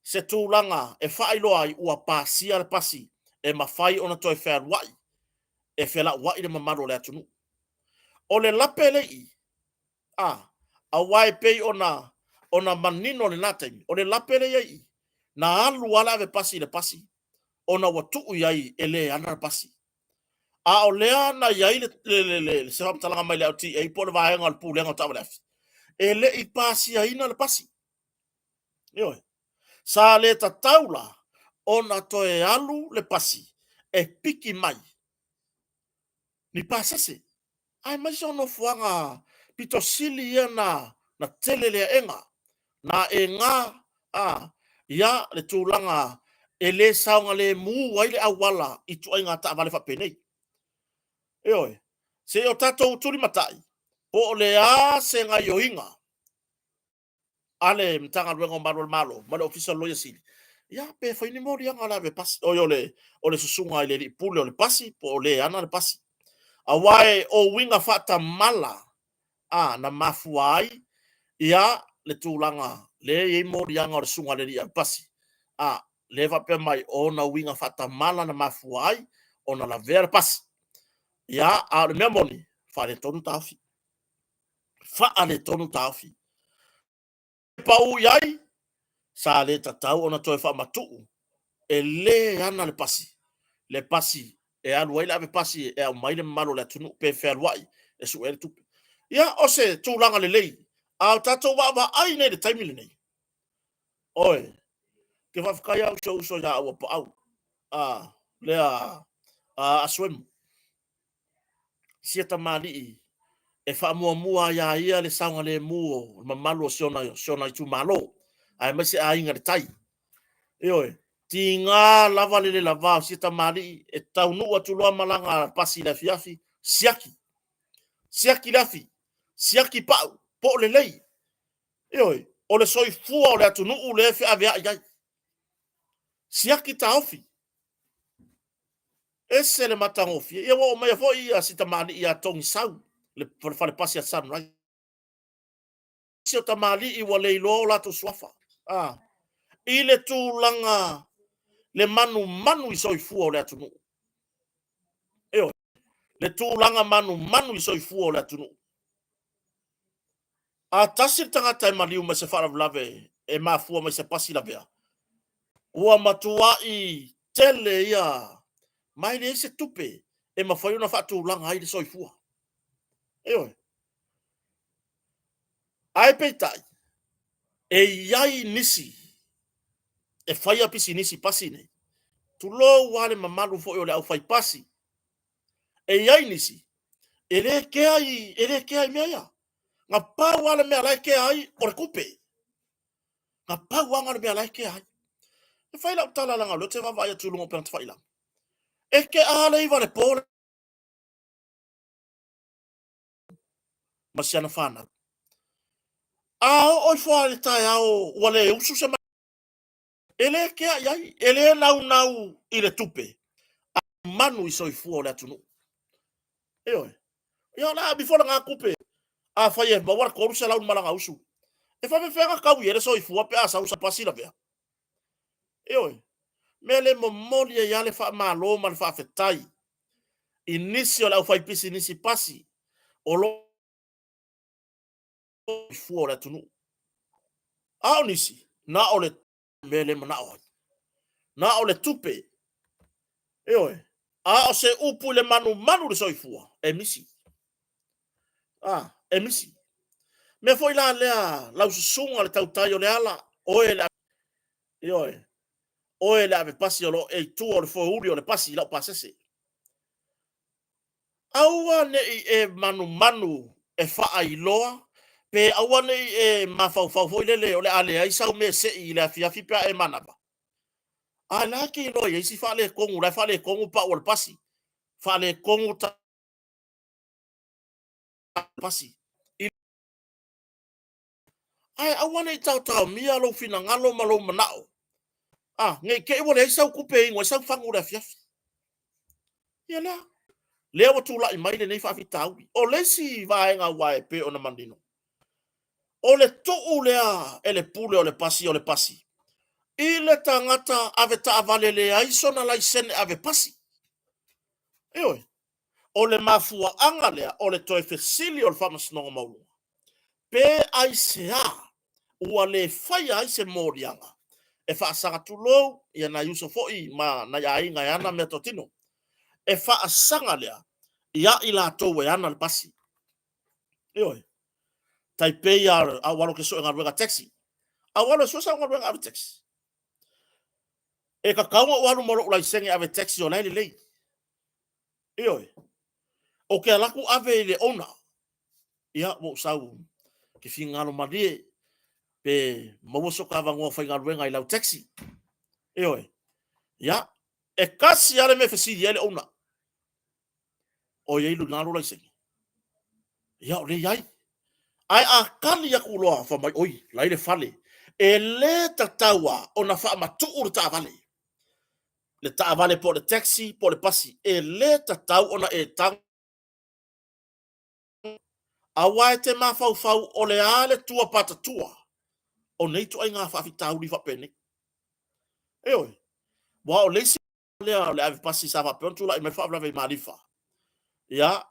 se tulaga e faailoa ai ua pasia le pasi e mafai ona toe fealuai e felauai le mamalu o le atunuu. O le lape le i, a, aua e pei ona, ona manino lena taimi, o le lape le i ai i, na alu lava le avepasi i le pasi ona ua tuu i ai e le ana le pasi. A o lea na i ai le, le, le, le, se faamatalaga mai le LTA po o le vaega o le Pulega o Taavale Afi, e le i pasiaina le pasi. Ioe. Sa le tatau la ona toe alu le pasi e piki mai ni pasese, aemaise o nofoaga pito sili ia na, na tele le aega, na ega, a, Ia, le tulaga e le saogalemu ai le auala i ituaiga taavale faapenei. Ioe, se i o tatou tulimatai po o le a se gaioiga a le Matagaluega o Malu o le Malo ma le Ofisa o le Loia Sili, ia pe fai ni moliaga o le ave pasi, oi o le susuga i le alii pule o le pasi po o le ana le pasi. Aua o uiga faatamala a na mafua ai ia le tulaga lea e i ai moliaga o le susuga i le alii ave pasi, a lea e faapea mai o ona uiga faatamala na mafua ai ona lavea le pasi. Ia, a o le mea moni, faaletonu taofi. Faaletonu taofi. Pau i ai, sa le tatau ona toe faamatuu e le ana le pasi, le pasi e alu ai le ave pasi e aumai le mamalu o le atunuu pe fealuai e sue ai le tupe. Ia, o se tulaga lelei, a o tatou vaavaai nei i le taimi lenei, oi, ou te faafetai lava i si ou uso ia Auapaau, lea Asuemu, sia tamalii e faamuamua lava ia ia le saogalemu o le mamalu o si ona itumalo, aemaise Aiga i le Tai. Ioe, tiga lava le le lava o sia tamalii e taunuu atu loa malaga pasi i le afiafi, siaki, siaki le afi, siaki pau, po o lelei. Ioe, o le soifua o le atunuu lea e feaveai ai. Siaki taofi. Ese le matagofie. Ia ua oo mai foi ia si tamalii ia Togisau, le falepasi a Sunrise. Si o tamalii ua le iloa o latou suafa. Ah, i le tulaga le manumanu i soifua o le atunuu. Ioe, le tulaga manumanu i soifua o le atunuu. A tasi le tagata e maliu mai se faalavelave e mafua mai se pasi lavea, ua matuai tele ia ma e leai se tupe e mafai ona faatulaga ai le soifua. Ioe. Ae peitai, e i ai nisi e faia pisinisi pasi nei, tulou lava le mamalu foi o le aufaipasi, e i ai nisi e le kea i, e le kea i mea ia. Na pau lava le mea la e kea ai o le tupe. Na pau lava le mea la e kea ai. E fai lau tala leaga o lea ou te vaavaai atu i luga o upega tafailagi. E tea lava le 9 i le po ma si ana fanau. A oo ifo lava i le taeao ua le usu se e le kea i ai, e le naunau i le tupe, a manu i soifua o le atunuu. Ioe. Ia o le a umi foi lena tupe afai e maua le 300 i le malaga usu. E faapefea ona taui ai le soifua pe a sau sa pasi lavea? Ioe. Mea le momoli ai lava le faamalo ma le faafetai i nisi o le aufaipisinisi pasi o lo soifua o le atunuu. A o nisi, na o le mea le manao ai. Na o le tupe. Ioe. A o se upu i le manumanu i le soifua, e misi. A, e misi. Mea foi la lea, lau susuga le tautai o le ala, oe le, ioe, oe le avepasi o lo o e i tua o le foeuli o le pasi i lau pasese. Aua ne i e manumanu e faailoa, pe aua ne i e mafaufau foi lele o le a leai sau mea e sei i le afiafi pe a e manava. A la e te iloa e i ai isi faaletonu, la e faaletonu pau o le pasi, faaletonu ta pasi. Ae aua ne i taotaomia lou finagalo ma lou manao, a, ne i te i ua leai sau tupe e inu ai sau fagu i le afiafi. Ia lea, lea ua tulai mai lenei faafitauli. O le isi vaega aua e pei ona manino, o le tuu lea e le pule o le pasi o le pasi i le tagata avetaavale leai sona laisene avepasi. Ioe, o le mafuaaga lea o le toe fesili o le Faamasinoga Maualuga, pe aisea ua le faia ai se moliaga e faasaga, tulou ia nai uso foi ma nai aiga e ana meatotino, e faasaga lea ia i latou e ana le pasi. Ioe, tai pei lava a ou alu ou te sue galuega taxi, a ou alu e sue sau galuega ave taxi, e tatau ona ou alu ma lou laisene ave taxi o la e lelei. Ioe, ou te alu atu ave i le owner, ia ua ou sau, ou te finagalo malie. Pe maua soka avanoa faigaluega i lau taxi. Ioe. Ia, e kasi lava le mea e fesili ai le owner. O i ai luna lou laisene. Ia, o lea e i ai. Ae a kali atu loa, fai mai, oi, la i le fale. E le tatau lava ona faamatuu le taavale. Le taavale po o le taxi po o le pasi. E le tatau ona e tago aua e te mafaufau o le a le tua patatua o nei ituaiga faafitauli faapenei. Ioe, aua o le isi lea o le ave pasi sa faapea ona tulai mai le faalavelave i Malifa, ia,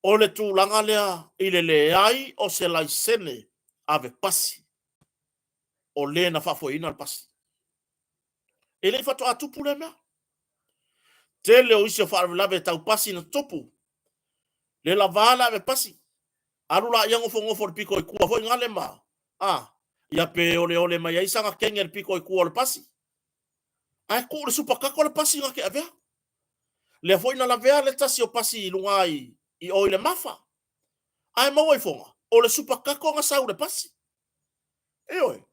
o le tulaga lea i le leai o se laisene ave pasi o le na faafoeina le pasi. E le i faatoa tupu lea mea. Tele o isi o faalavelave tau pasi na tupu, le lava le ave pasi, alu laia nofonofo i le pito i tua foi nale ma, a, ia pe oleole mai ai sana kenge i le pito i tua o le pasi. Ae tuu i le supakako le pasi na te avea. Lea foi na lavea le tasi o pasi i luga i o i le Mafa. Ae maua ifoga, o le supakako na sau i le pasi. Ioe.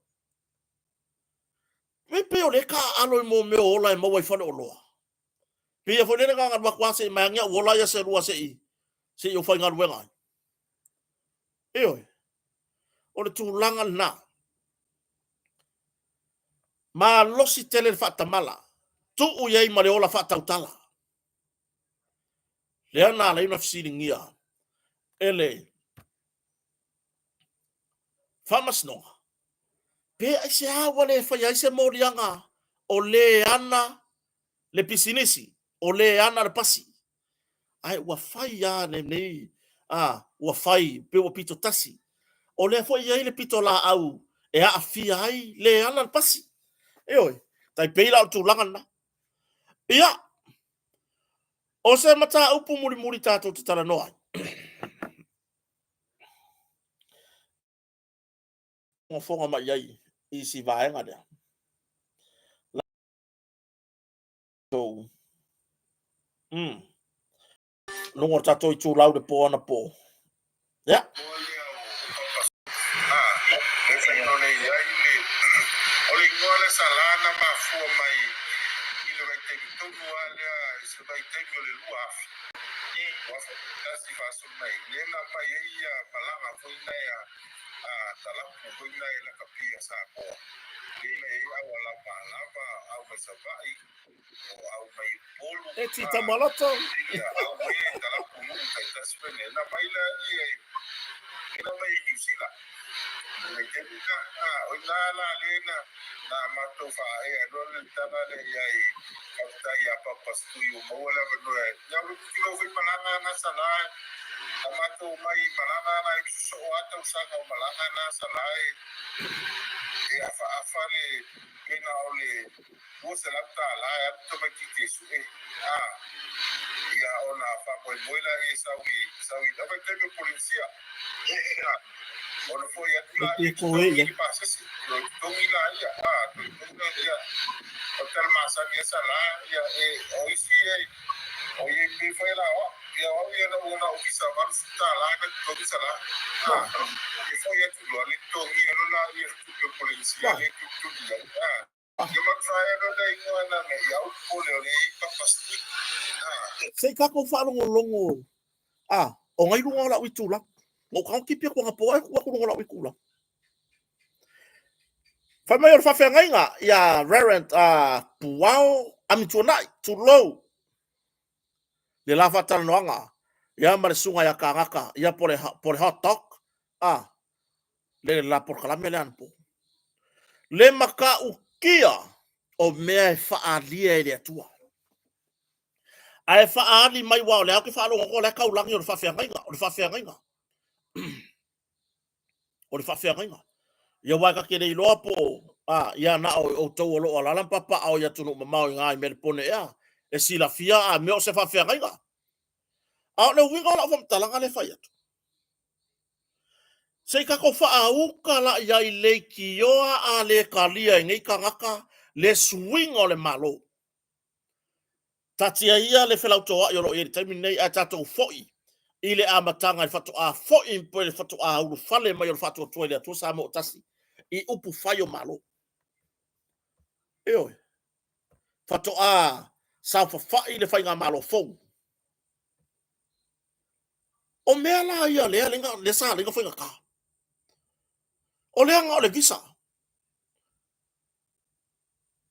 E pei o lea e taaalo i mea o ola e maua i faleoloa. Pei ia foi lele na ona alu atu lava se i mai ane au ola ia se lua se i ou faigaluega ai. Ioe. O le tulaga lena. Malosi tele le faatamala, tuu i ai ma le ola faatautala. Lea na ala ai ona fesiligia e le Faamasinoga, pe aisea ua le faia ai se moliaga o le ana le pisinisi, o le ana le pasi, ae ua fai lava lenei, a, ua fai pe ua pito tasi. O lea foi e i ai le pitolaau e aafia ai le ana le pasi. Ioe, tai pei la o le tulaga lena. Ia, o se mataupu mulimuli tatou te talanoa ai. Fofoga mai ai i si vaega lea. Latou. Luga o tatou itulau le po anapo. Ia. O le igoa lea sa la na mafua mai i le vaitaimi tonu lava lea i se vaitaimi o le 2000, 2001 faasolo mai, lea na aumai ai ia malaga foi na a talapu foi na e lakapi a Samoa, lea na i ai au Alamalava, au mai Savaii, o au mai Upolu, E ti Taumaloto. Ia, au mai e talapu nuu taitasi foi na, na mai la ia e na mai i Niu Sila. Le taimi na, a, o ina la lea na, na matou faaea loa le tala lea i ai, faafetai ia Papa Stui ua maua le avanoa e, ia o le kilo foi malaga na sa la, na matou mai i malaga na e sosoo a tausaga o malaga na sa la e, e afaafa le, pe na o le $200 e alu tamaititi e sue, a, ia ona faamoemoe lea e sau i, sau i, a vaitaimi o Polenisia. Ona foi atu la E ia ko e totogi ia. le pasese, toe totogi la ia, a, toe totogi ia, o tala masani e sa la, ia, e, o isi e, o ia i pe la o, ia o ia na una o kisa $80 na totogi sa la, a, e foi atu loa le totogi e lo la ia tupe Polenisia le tutugi ai, a, ia matafaia lo le ingoa na me ia au pole o le i papa stui, a. Se i tatou faalogologo a, o ngai luga o lau itula. Na ou tago tipi atu anapo e tuu atu luga o lau itula. Fai mai o le faafeagaiga ia Reverend Puao Amituanai, tulou le la faatalanoaga ia ma le susuga ia Kagaka ia po le hot dog a le la polokalame lea anapo. Le matautia o mea e faaalia e le Atua. Ae faaali mai aua o lea ou te faalogo o la e taulagi o le faafeagaiga, o le faafeagaiga. O le faafeagaiga. Ia aua e ta te le iloa po o, a, ia na o outou o lo o alaala ma papaaao i atunuu mamao i ina i Melepone ea, e silafia a mea o se faafeagaiga. A o le uiga o lau faamatalaga lea e fai atu, se i tatou faauka la i ai leitioa a le talia e nei tagata le suiga o le Malo. Taatia ia le felautoa'i o lo o i ai i le taimi lenei ae tatou fo'i i le amataga i le faatoa fo'i po o le faatoa ulufale mai o le faatuatua i le Atua Samoa o tasi i upu fai o Malo. Ioe. Faatoa saofafai le faigamalo fou. O mea la ia lea, lea sa ala ai ona faigata. O lea na o le visa.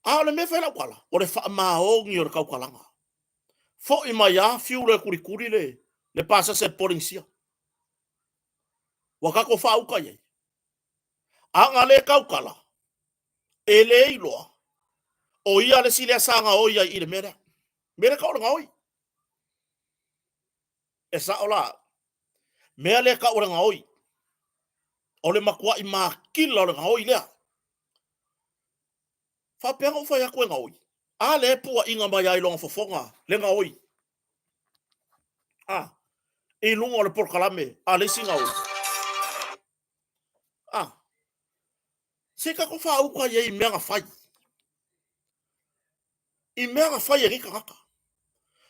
A o le mea e fai lau tala, o le faamaoni o le tautalaga. Foi mai a fiu loa e kulikuli le, le pasese Polenisia. Ua tatou faauta i ai. A na le tautala, e le iloa, o ia le isi lea sa gaoi ai i le mea lea. Mea lea tau o le gaoi. E sao la au. Mea lea tau o le gaoi. O le matuai makila o le gaoi lea. Faapea na ou fai atu e gaoi. A lea e puaina mai ai lona fofoga le gaoi. A, i luga o le polokalame a le isi gaoi. A, se tatou faauta i ai i mea na fai. I mea na fai e nei tagata.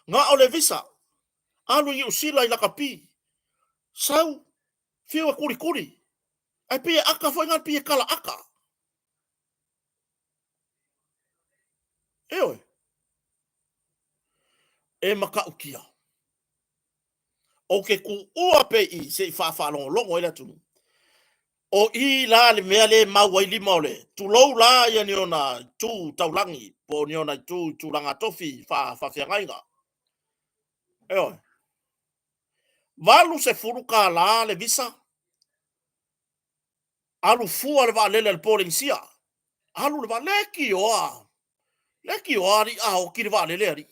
Na o le visa, alu i Niu Sila i lakapi, sau, fiu e kulikuli, ae pei e aka foi na, pei e kala aka. Ioe. E matautia. Ou te tuua pea i i se i faafaalogologo ai le atunuu. O i la le mea lea e mau ai lima o le, tulou la ia ni ona itu taulagi po o ni ona itu i tulaga tofi faafeagaiga. Ioe. $80 le visa, alu fua le vaalele a le Polenisia. Alu le vaalele, leitioa, leitioa alii a oti le vaalele alii.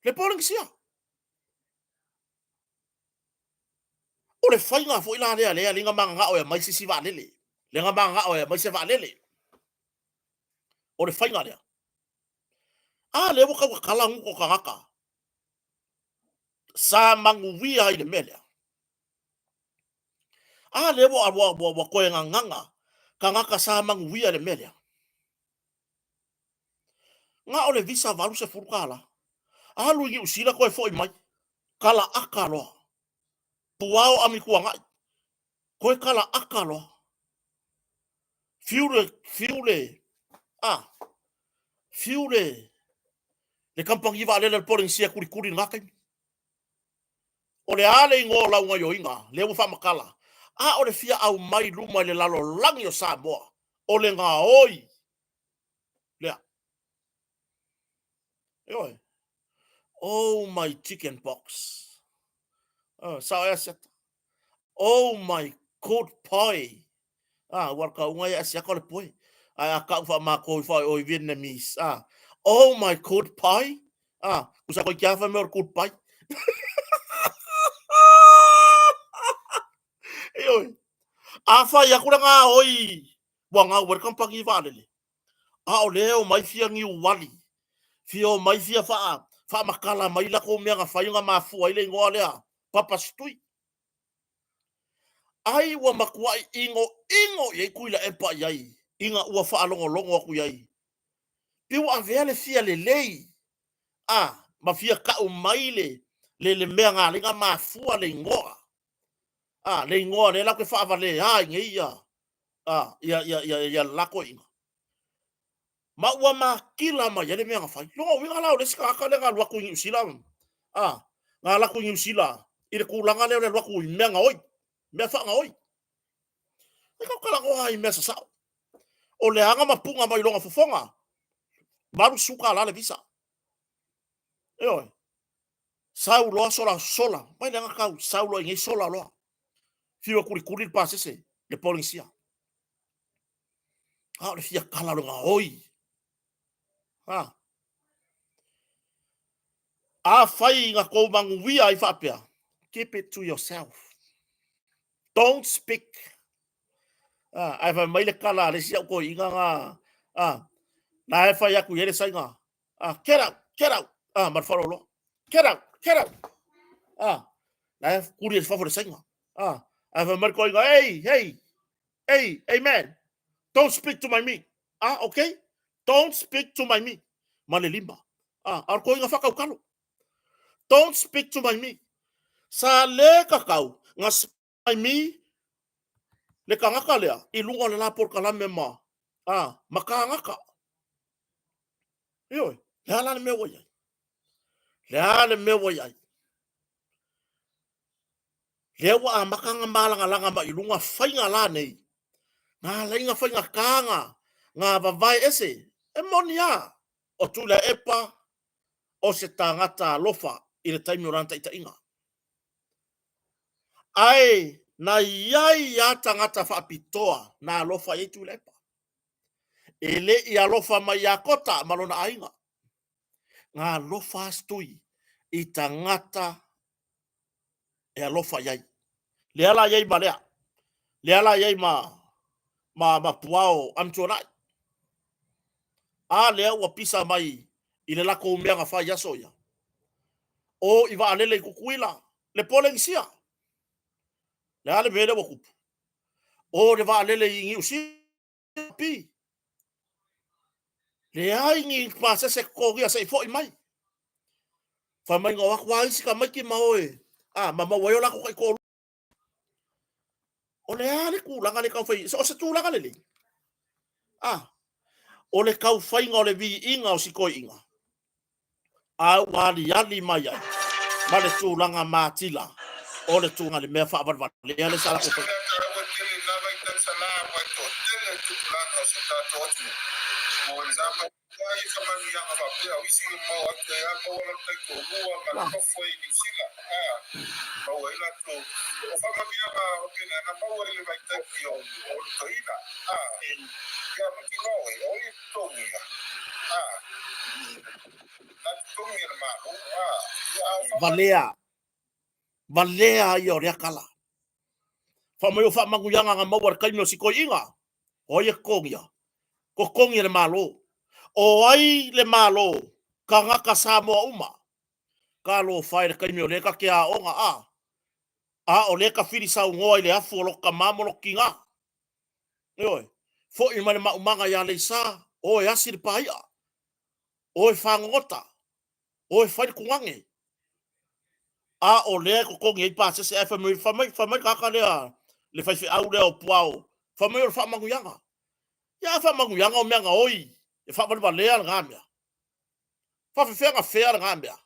Le Polenisia. O le faiga foi la lea lea lea na mananao e aumai se isi vaalele. Lea na mananao e aumai se vaalele. O le faiga lea. A lea ua tau tatala gutu o tagata. Sa manuia ai le mea lea. A lea ua, ua, ua, ua toe gagaga tagata sa manuia i le mea lea. Na o le visa $80. Alu i Niu Sila toe foi mai. Kala aka loa. Puao amituanai. Toe kala aka loa. Fiu le, fiu le, a, fiu le, le kamupani vaalele a le Polenisia e kulikuli i lena taimi. O le a le igoa o lau gaioiga, lea ua faamatala, a o le fia aumai luma i le lalolagi o Samoa, o le gaoi lea. Ioe. Oh my chicken box. Oh, sao e Asiata. Oh my good pie. Ah, ua ka unga e Asiata o le poe. Ai a kau wha mākou i wha oi Vietnamese. Ah, oh my good pie. Ah, kusa koe kia wha me or good pie. Ioe. A whai aku la ngā oi, ua ngā welcome paki whaalele. A o lea o mai fia niu wali. Fia o mai fia wha, whaamakala mai la kou mea nga whai nga mafua i le ingoa lea. Papa Stui. Ai ua matuai ʻinoʻino i ai Tuilaepa i ai ina ua faalogologo atu i ai. Pei ua avea le fia lelei a ma fia kaʻu mai le le le mea na ala ai na mafua le igoa. A le igoa lea latou te faavalea ai nei ia a ia ia ia ia le la toeaina. Ma ua makila mai ai le mea na fai. Lona uiga la o le isi tagata lea na alu atu i Niu Sila, a, na alu atu i Niu Sila i le tulaga lea o le alu atu i mea gaoi, mea faagaoi. E kau talanoa i mea sasao. O le aga mapuga mai lona fofoga, $80 le visa. Ioe. Sau loa sola sola, mai le aga tau, sau loa i nei sola loa. Fiu e kulikuli le pasese, le Polenisia. A o le fia kala o le gaoi. Ha. A fai na kou manuia ai faapea, keep it to yourself. Don't speak. Ah, ai fai mai le kala a le isi au toeaiina na, ah, na e fai atu i ai le saina. Ah, get out, get out. Ah, ma le faaaloalo. Get out, get out. Ah, na e kuli e fafo le saina. Ah, ai fai mai le toeaina, hey, hey, Hey, hey man, don't speak to my me. Ah, okay? Don't speak to my me. Ma le lima. Ah, a ko inga whakaukalo. Don't speak to my me. Sa le kakau, nga my me. Le tagata lea i luga o le la polokalame ma, a, ma kānaka. Ioe, le a la le mea ua i ai? Le a le mea ua i ai? Lea ua amata ona malagalaga mai i luga faiga la nei, ngā laiga faigata ngā, ngā vavae ese, e moni a, o Tuilaepa o se tagata alofa i le taimi o lana taitaiga. Ae na i ai a tagata faapitoa na alofa i ai Tuilaepa. E le i alofa mai ia Kota ma lona aiga. Na alofa a Tui i tagata e alofa i ai. Lea la i ai ma lea. Lea la i ai ma, ma, ma Puao Amituanai. A lea ua pisa mai i le latou mea na fai i aso ia. O i vaalele i Tutuila, le Polenisia. Le a le mea lea ua tupu? O le vaalele i Niu Sila, pi. Leai ni pasese totogia se i foi mai. Fai mai na o atu lava isi tamaiti ma o e, a, ma maua ai o latou taitoalua. O le a le tulaga lea e taumafai, o se tulaga lelei? A, o le taufaiga o le viiga o si toeaina, a ua aliali mai ai ma le tulaga matila o le tulaga le mea faavalevalea le sa latou faia. Valea, valea ia o lea tala. Fai mai o faamanuiaga na maua i le taimi o si toeaina, o ai e totogia? Totogi e le Malo. O ai le Malo? Tagata Samoa uma. Talofa e le taimi o lea ta te aoga a, a o lea ta fili saunoa i le afu o lota tama ma lota tina. Ioe, foi mai le maumaga i Aleisa, o e asi le pai'a, o e fagogota, o e fai le tugane. A o lea e totogi ai pasese ae fai mai, fai mai, fai mai le tagata lea, le faifeau lea o Puao, fai mai o le faamanuiaga. Ia a faamanuiaga o mea gaoi e faavalevalea lena mea. Faafefea na fea lena mea?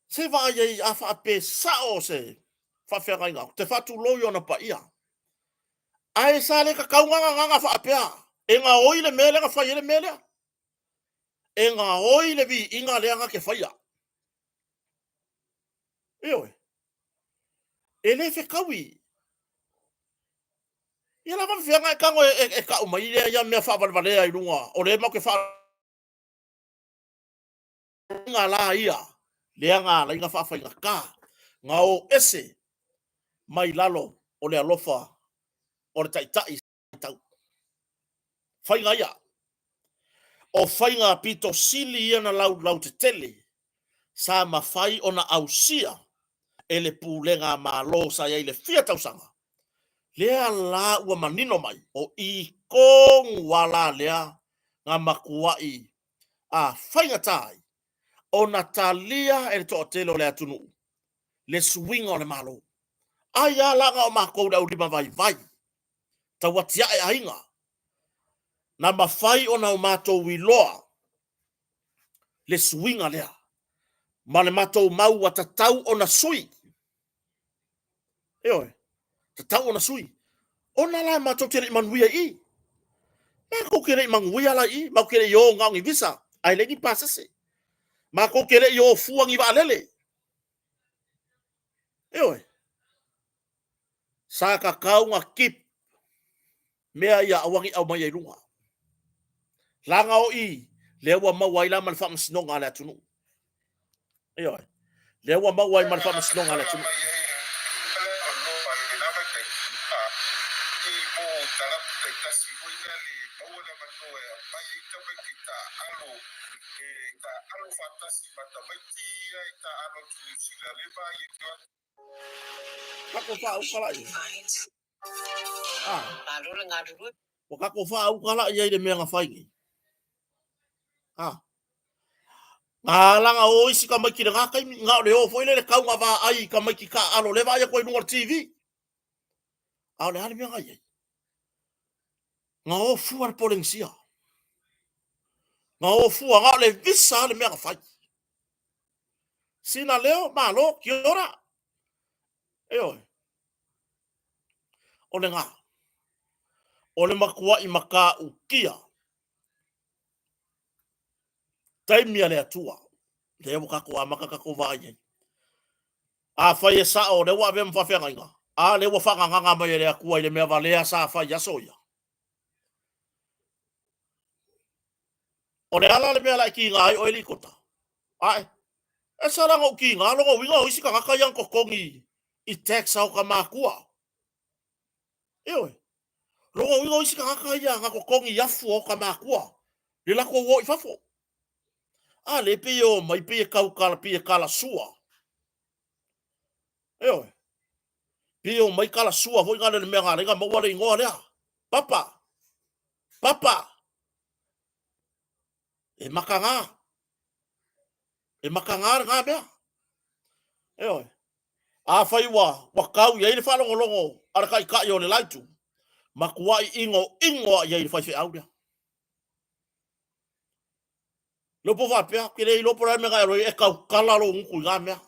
Se vaai ai a faapea sao se faafeagaiga, ou te faatulou i ona paia. Ae sa le tatau gagagaga faapea, e gaoi le mea lea na fai ai le mea lea. E gaoi le viiga lea na te faia. Ioe. E le fetaui. Ia la faafefea e tago e tau mai lea ia mea faavalevalea i luga o lea matou te faa la ia lea na ala ai na faafaigata na o ese mai lalo o le alofa o le taitai tau. Faiga ia. O faiga pito sili ia na laulautetele sa mafai ona ausia e le pulega a Malo sa i ai i le fia tausaga, lea la ua manino mai, o i tonu lava la lea na matuai a faigata ai ona talia e le toatele o le atunuu le suiga o le Malo. Ai a la na o matou le aulima vaivai tau atiae aiga, na mafai ona o matou iloa le suiga lea ma le matou mau ua tatau ona sui. Ioe, tatau ona sui. Ona la matou te le i manuia i i. Matou te le i manuia la i i, matou te le i o na o ni visa, ae leai ni pasese. Matou te le i o fua ni vaalele. Ioe. Sa tatau na keep mea ia aua ne i aumaia i luga. Leaga o i, lea ua maua ai la ma le faamasinoga a le atunuu. Ioe. Lea ua maua ai ma le faamasinoga a le atunuu. Kako whaauka la ia. Ah. Ua kako whaauka la ia i le mea na whai nei. Ah. Nga langa o isi tamaiti i lena taimi, na o le o foi lea i le tauga vaai i tamaiti taaalo lea e vaai atu ai i luga o le TV. A o le a le mea na i ai? Na o fua le Polenisia. Na o fua, na o le visa lava le mea na fai. Sina leo, malo, kia ora. Ioe. O lena. O le matuai matautia. Taimi a le Atua. Lea ua tatou amata tatou vaai ai. Afai e sao o lea ua avea ma faafeagaiga, a lea ua faagagaga mai e le Atua i le mea valea sa fai i aso ia. O le a la le mea o le a e tiga ai oe Likota? Ae, e sa la ona ou tiga, lona uiga o isi tagata ia na totogi i tax a ota matua. Ioe. Lona uiga o isi tagata ia na totogi i afu a ota matua, le latou o i fafo. A lea pei e o mai, pei e tautala, pei e talasua. Ioe. Pei e o mai talasua foi na le mea na ala ai ona maua le igoa lea. Papa! Papa! E makaga. E makaga lena mea. Ioe. Afai ua, ua tau i ai le faalogologo a le taitai o le la itu, matuai inoino lava i ai le faifeau lea. Le upu faapea, ou te le iloa po o le a le mea na e alu ai e tautala lou gutu i na mea.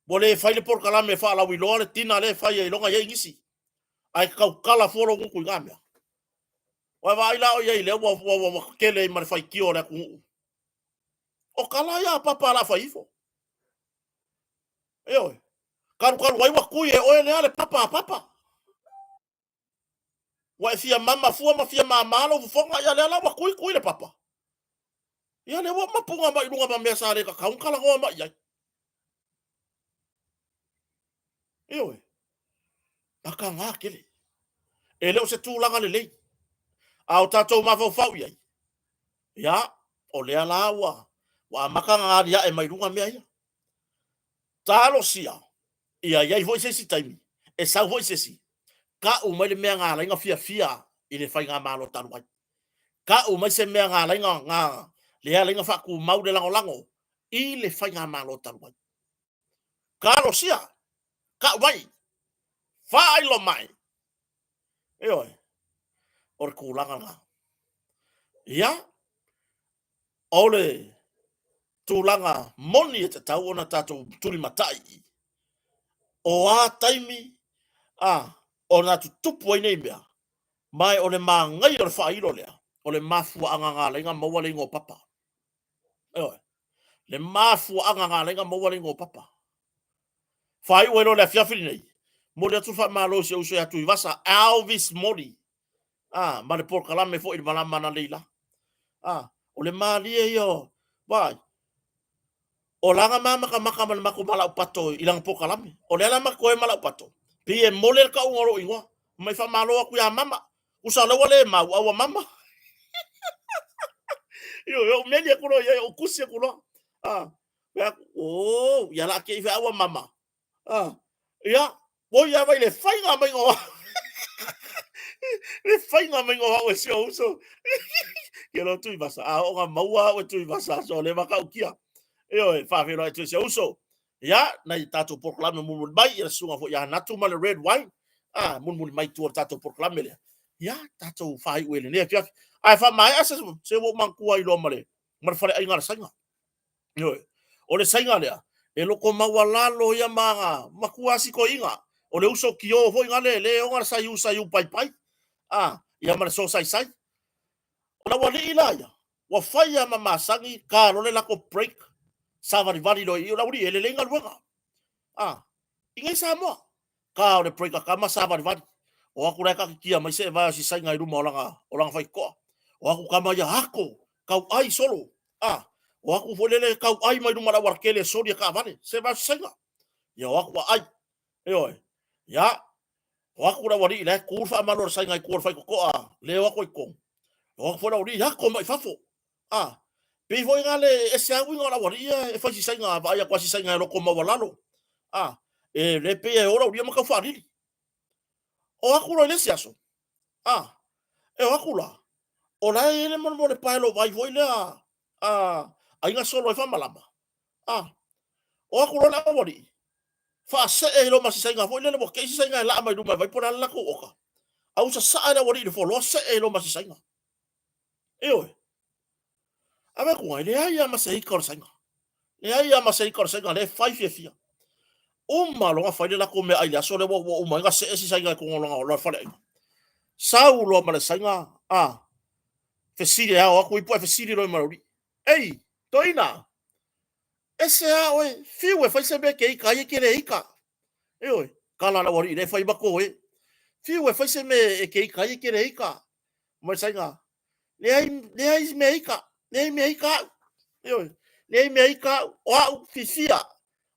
Ua le fai le polokalame e faalauiloa le tina lea e fai ailoga i ai nisi, ae tautala fua lou gutu i na mea. Ua e vaai la oe i ai lea ua, ua, ua, ua tele ai ma le faitio a le atunuu. O tala ia a Papa o le a fai ifo. Ioe. Talu talu ai ua tui e oe lea le papa a Papa. Ua e fia mama fua ma fia māmā lou fofoga, ia lea la ua tui tui le papa. Ia lea ua mapuga mai i luga ma mea sa le tatau ona talanoa mai i ai. Ioe. Makaga tele. E le o se tulaga lelei. A o tatou mafaufau i ai, ia, o lea la ua, ua amata ona aliae mai luga mea ia. Talosia, ia i ai foi se isi taimi, e sau foi se isi, tau mai le mea na ala ai ona fiafia i le faigamalo talu ai. Tau mai se mea na ala ai ona, lea ala ai ona faatumau le lagolago i le faigamalo talu ai. Talosia, tau mai, faailo mai. Ioe, o le tulaga lena. Ia, o le tulaga moni e tatau ona tatou tulimatai i, o a taimi a, ona tutupu ai nei mea, ma o le manaia o le faailo lea, o le mafuaaga na ala ai ona maua le igoa papa. Ioe. Le mafuaaga na ala ai ona maua le igoa papa. Faaiu ai loa le afiafi lenei, momoli atu le faamalo i si ou uso ia Tuivasa, Elvis Moli, a, ma le polokalame foi i le malama analeila. A, o le malie ia o, vaai, o lana ma makamaka ma le matou malaupato i lana polokalame. O lea la matou toe malaupato, pei e mole le tauga o lou igoa. Mai faamalo atu ia mama. Usa lea ua le mau, a ua mama. Ioe, ou meli atu loa i ai, ou tusi atu loa. A, fai atu, o, ia la te i fai ua mama. A, ia, oi ia vai le faiga mai o le faiga mai o au e si o uso. Ke lo tui vasa, a o nga maua au e tui vasa, so le matautia. Ioe, faafeiloai atu i si ou uso. Ia, nai tatou polokalame mulimuli mai, ia le susuga foi ia Natu ma le red wine, a, mulimuli mai i tua o le tatou polokalame lea. Ia, tatou faaiu ai i lenei afiafi. Ae faamaea se, se ua ou manatua ai loa ma le, ma le faleaiga a le Saina. Ioe. O le Saina lea, e loko maualalo ia ma ana matua si toeaina. O le uso kio foi na le, le ona le saiu saiu paipai, a, ia ma le sosaisai. O le aualii la ia, ua fai lava ma masani, ta loa le latou break, savalivali loa i i, o le aualii e lelei galuega. A, i nei Samoa, ta o le break a tama savalivali, o atu la e taatitia mai se evae o si Saina i luma o lana, o lana faitotoa. O atu tama ia, ako, tau ai solo. A, o atu foi lele tau ai mai luma o le aualatele e soli e taavale, se evae o si Saina. Ia o atu aai. Ioe. Ia, o atu le aualii la e tu le faamalu o le Saina i tua o le faitotoa, le o atu ai i totonu. O atu foi le aualii, ako mai fafo. A, pei foi na le ese lava uiga o le aualii ia e fai si Saina, vaai atu lava si Saina e loto maualalo. A, e le pei e o le aualii ma tau faalili. O atu loa i le isi aso, a, e o atu la, o la e i ai le mea o le paelo vai foi lea, a, Aiga solo ai faamalama. A, o atu loa le aualii, faasee i loma si saiga foi lele ua te i si saiga e laa mai luma e vaai po o le a le latou oka. A ua sasaa e le aualii i le foloa see i loma si saiga. Ioe. A vaai atu ai, leai lava ma se ika o le saiga. Leai lava ma se ika o le saiga, lea e fai fiafia. Uma loa ona fai le latou meaai i le aso lea ua uma ai ona see si saiga i totonu o lona faleaiga. Sau loa ma le saiga, a, fesili e ao atu ipu ae fesili loa i ma le aualii. Ei, toeaina, ese a oe, fiu e fai se mea e te ita ai e te le ita. Ioe, tala le aualii lea e fai ma toe. Fiu e fai se mea e te ita ai e te le ita. Ma le saiga, leai, leai mea ita, leai mea ita au. Ioe, leai mea ita au, o au fiafia,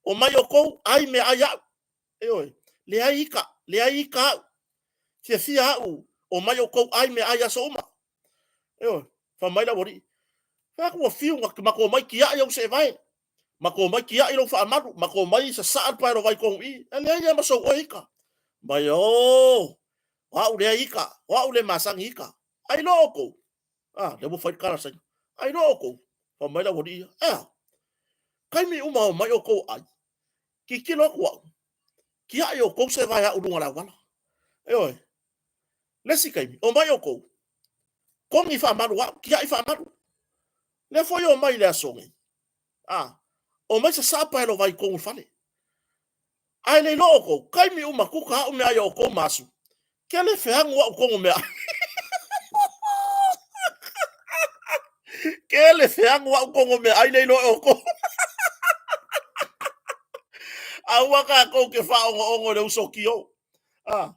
omai outou ai meaai au. Ioe, leai ita, leai ita au. Fiafia au, omai outou ai meaai aso uma. Ioe, fai mai le aualii, fai atu ua fiu na matou omai tiai ou seevae, matou omai tiai lou faamalu, matou omai sasaa le paelovai i totonu i i, e leai lava ma sou oe ita. Mai, o, o au lea ita, o au le masani ita. Ai loa outou, a, lea ua fai le tala a le saina, ai loa outou, fai mai le aualii ia, e a? Taimi uma omai outou ai, tilotilo atu au, tiai outou seevae au i luga o le auala. Ioe, le isi taimi, omai outou, togi faamalu au, tiai faamalu. Lea foi omai i le aso nei, a, omai sasaa paelovai i totonu o le fale. Ae le iloa outou, taimi uma kuka au meaai a outou ma asu, kele feagu au kongo meaai. Kele feagu au kongo meaai le iloa e outou. Aua tatou te faaogoongo i le uso tio. Ah,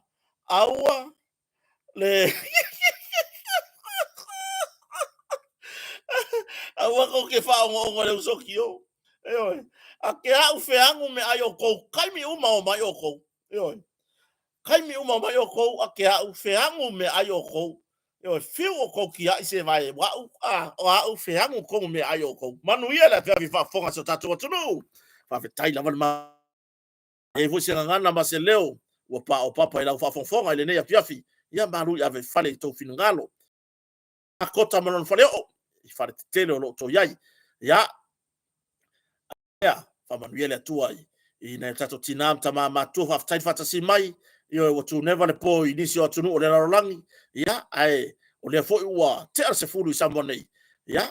aua le Aua kou ke faaogoongo i le uso tio. Ioe. A ke au feagu meaai outou, taimi uma omai outou. Ioe. Taimi uma omai outou, a ke au feagu meaai outou. Ioe, fiu outou tiai seevae o au, a, o au feagu kongo meaai outou. Manuia le afiafi faafofoga a si o tatou atunuu. Faafetai lava le ma i ai foi se gagana ma se leo ua paopapa i lau faafogafoga i lenei afiafi. Ia malu i ave i fale i tou finagalo. Kota ma lona faleoo i fale tetele o lo o outou i ai. Ia, ea, faamanuia le Atua i nai o tatou tinā ma tamā matutua, faafetai le faatasi mai, ioe, ua tuneva le po i nisi o atunuu o le lalolagi, ia, ae o lea foi ua tea le 10 i Samoa nei, ia,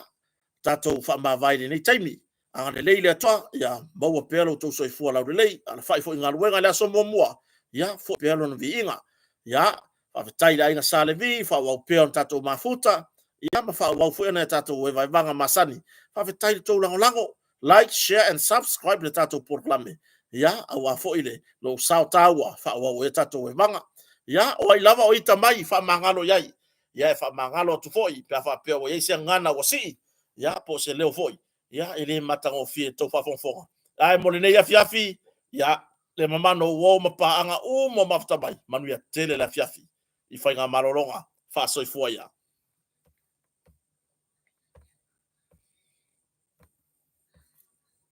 tatou faamavae i lenei taimi. Agalelei le Atua, ia maua pea lo outou soifua laulelei, alafai foi i galuega i le aso muamua, ia foi pea lona viiga. Ia, faafetai i le aiga Sa Levi, faaauau pea ona tatou mafuta, ia ma faaauau foi nai a tatou vaevaevaga masani. Faafetai i le tou lagolago, like, share and subscribe le tatou polokalame, ia, aua foi le lou sao taua, faaauau ai a tatou vaevaega. Ia, o ai lava o ita mai, faamagalo i ai. Ia, e faamagalo atu foi pe a faapea ua i ai se gagana ua sii, ia, po o se leo foi, ia, e le matagofie i le tou faafogafoga. Ae mo lenei afiafi, ia, le mamano o uo ma paaga uma o mafuta mai, manuia tele le afiafi i faigamalologa faasoifua ia.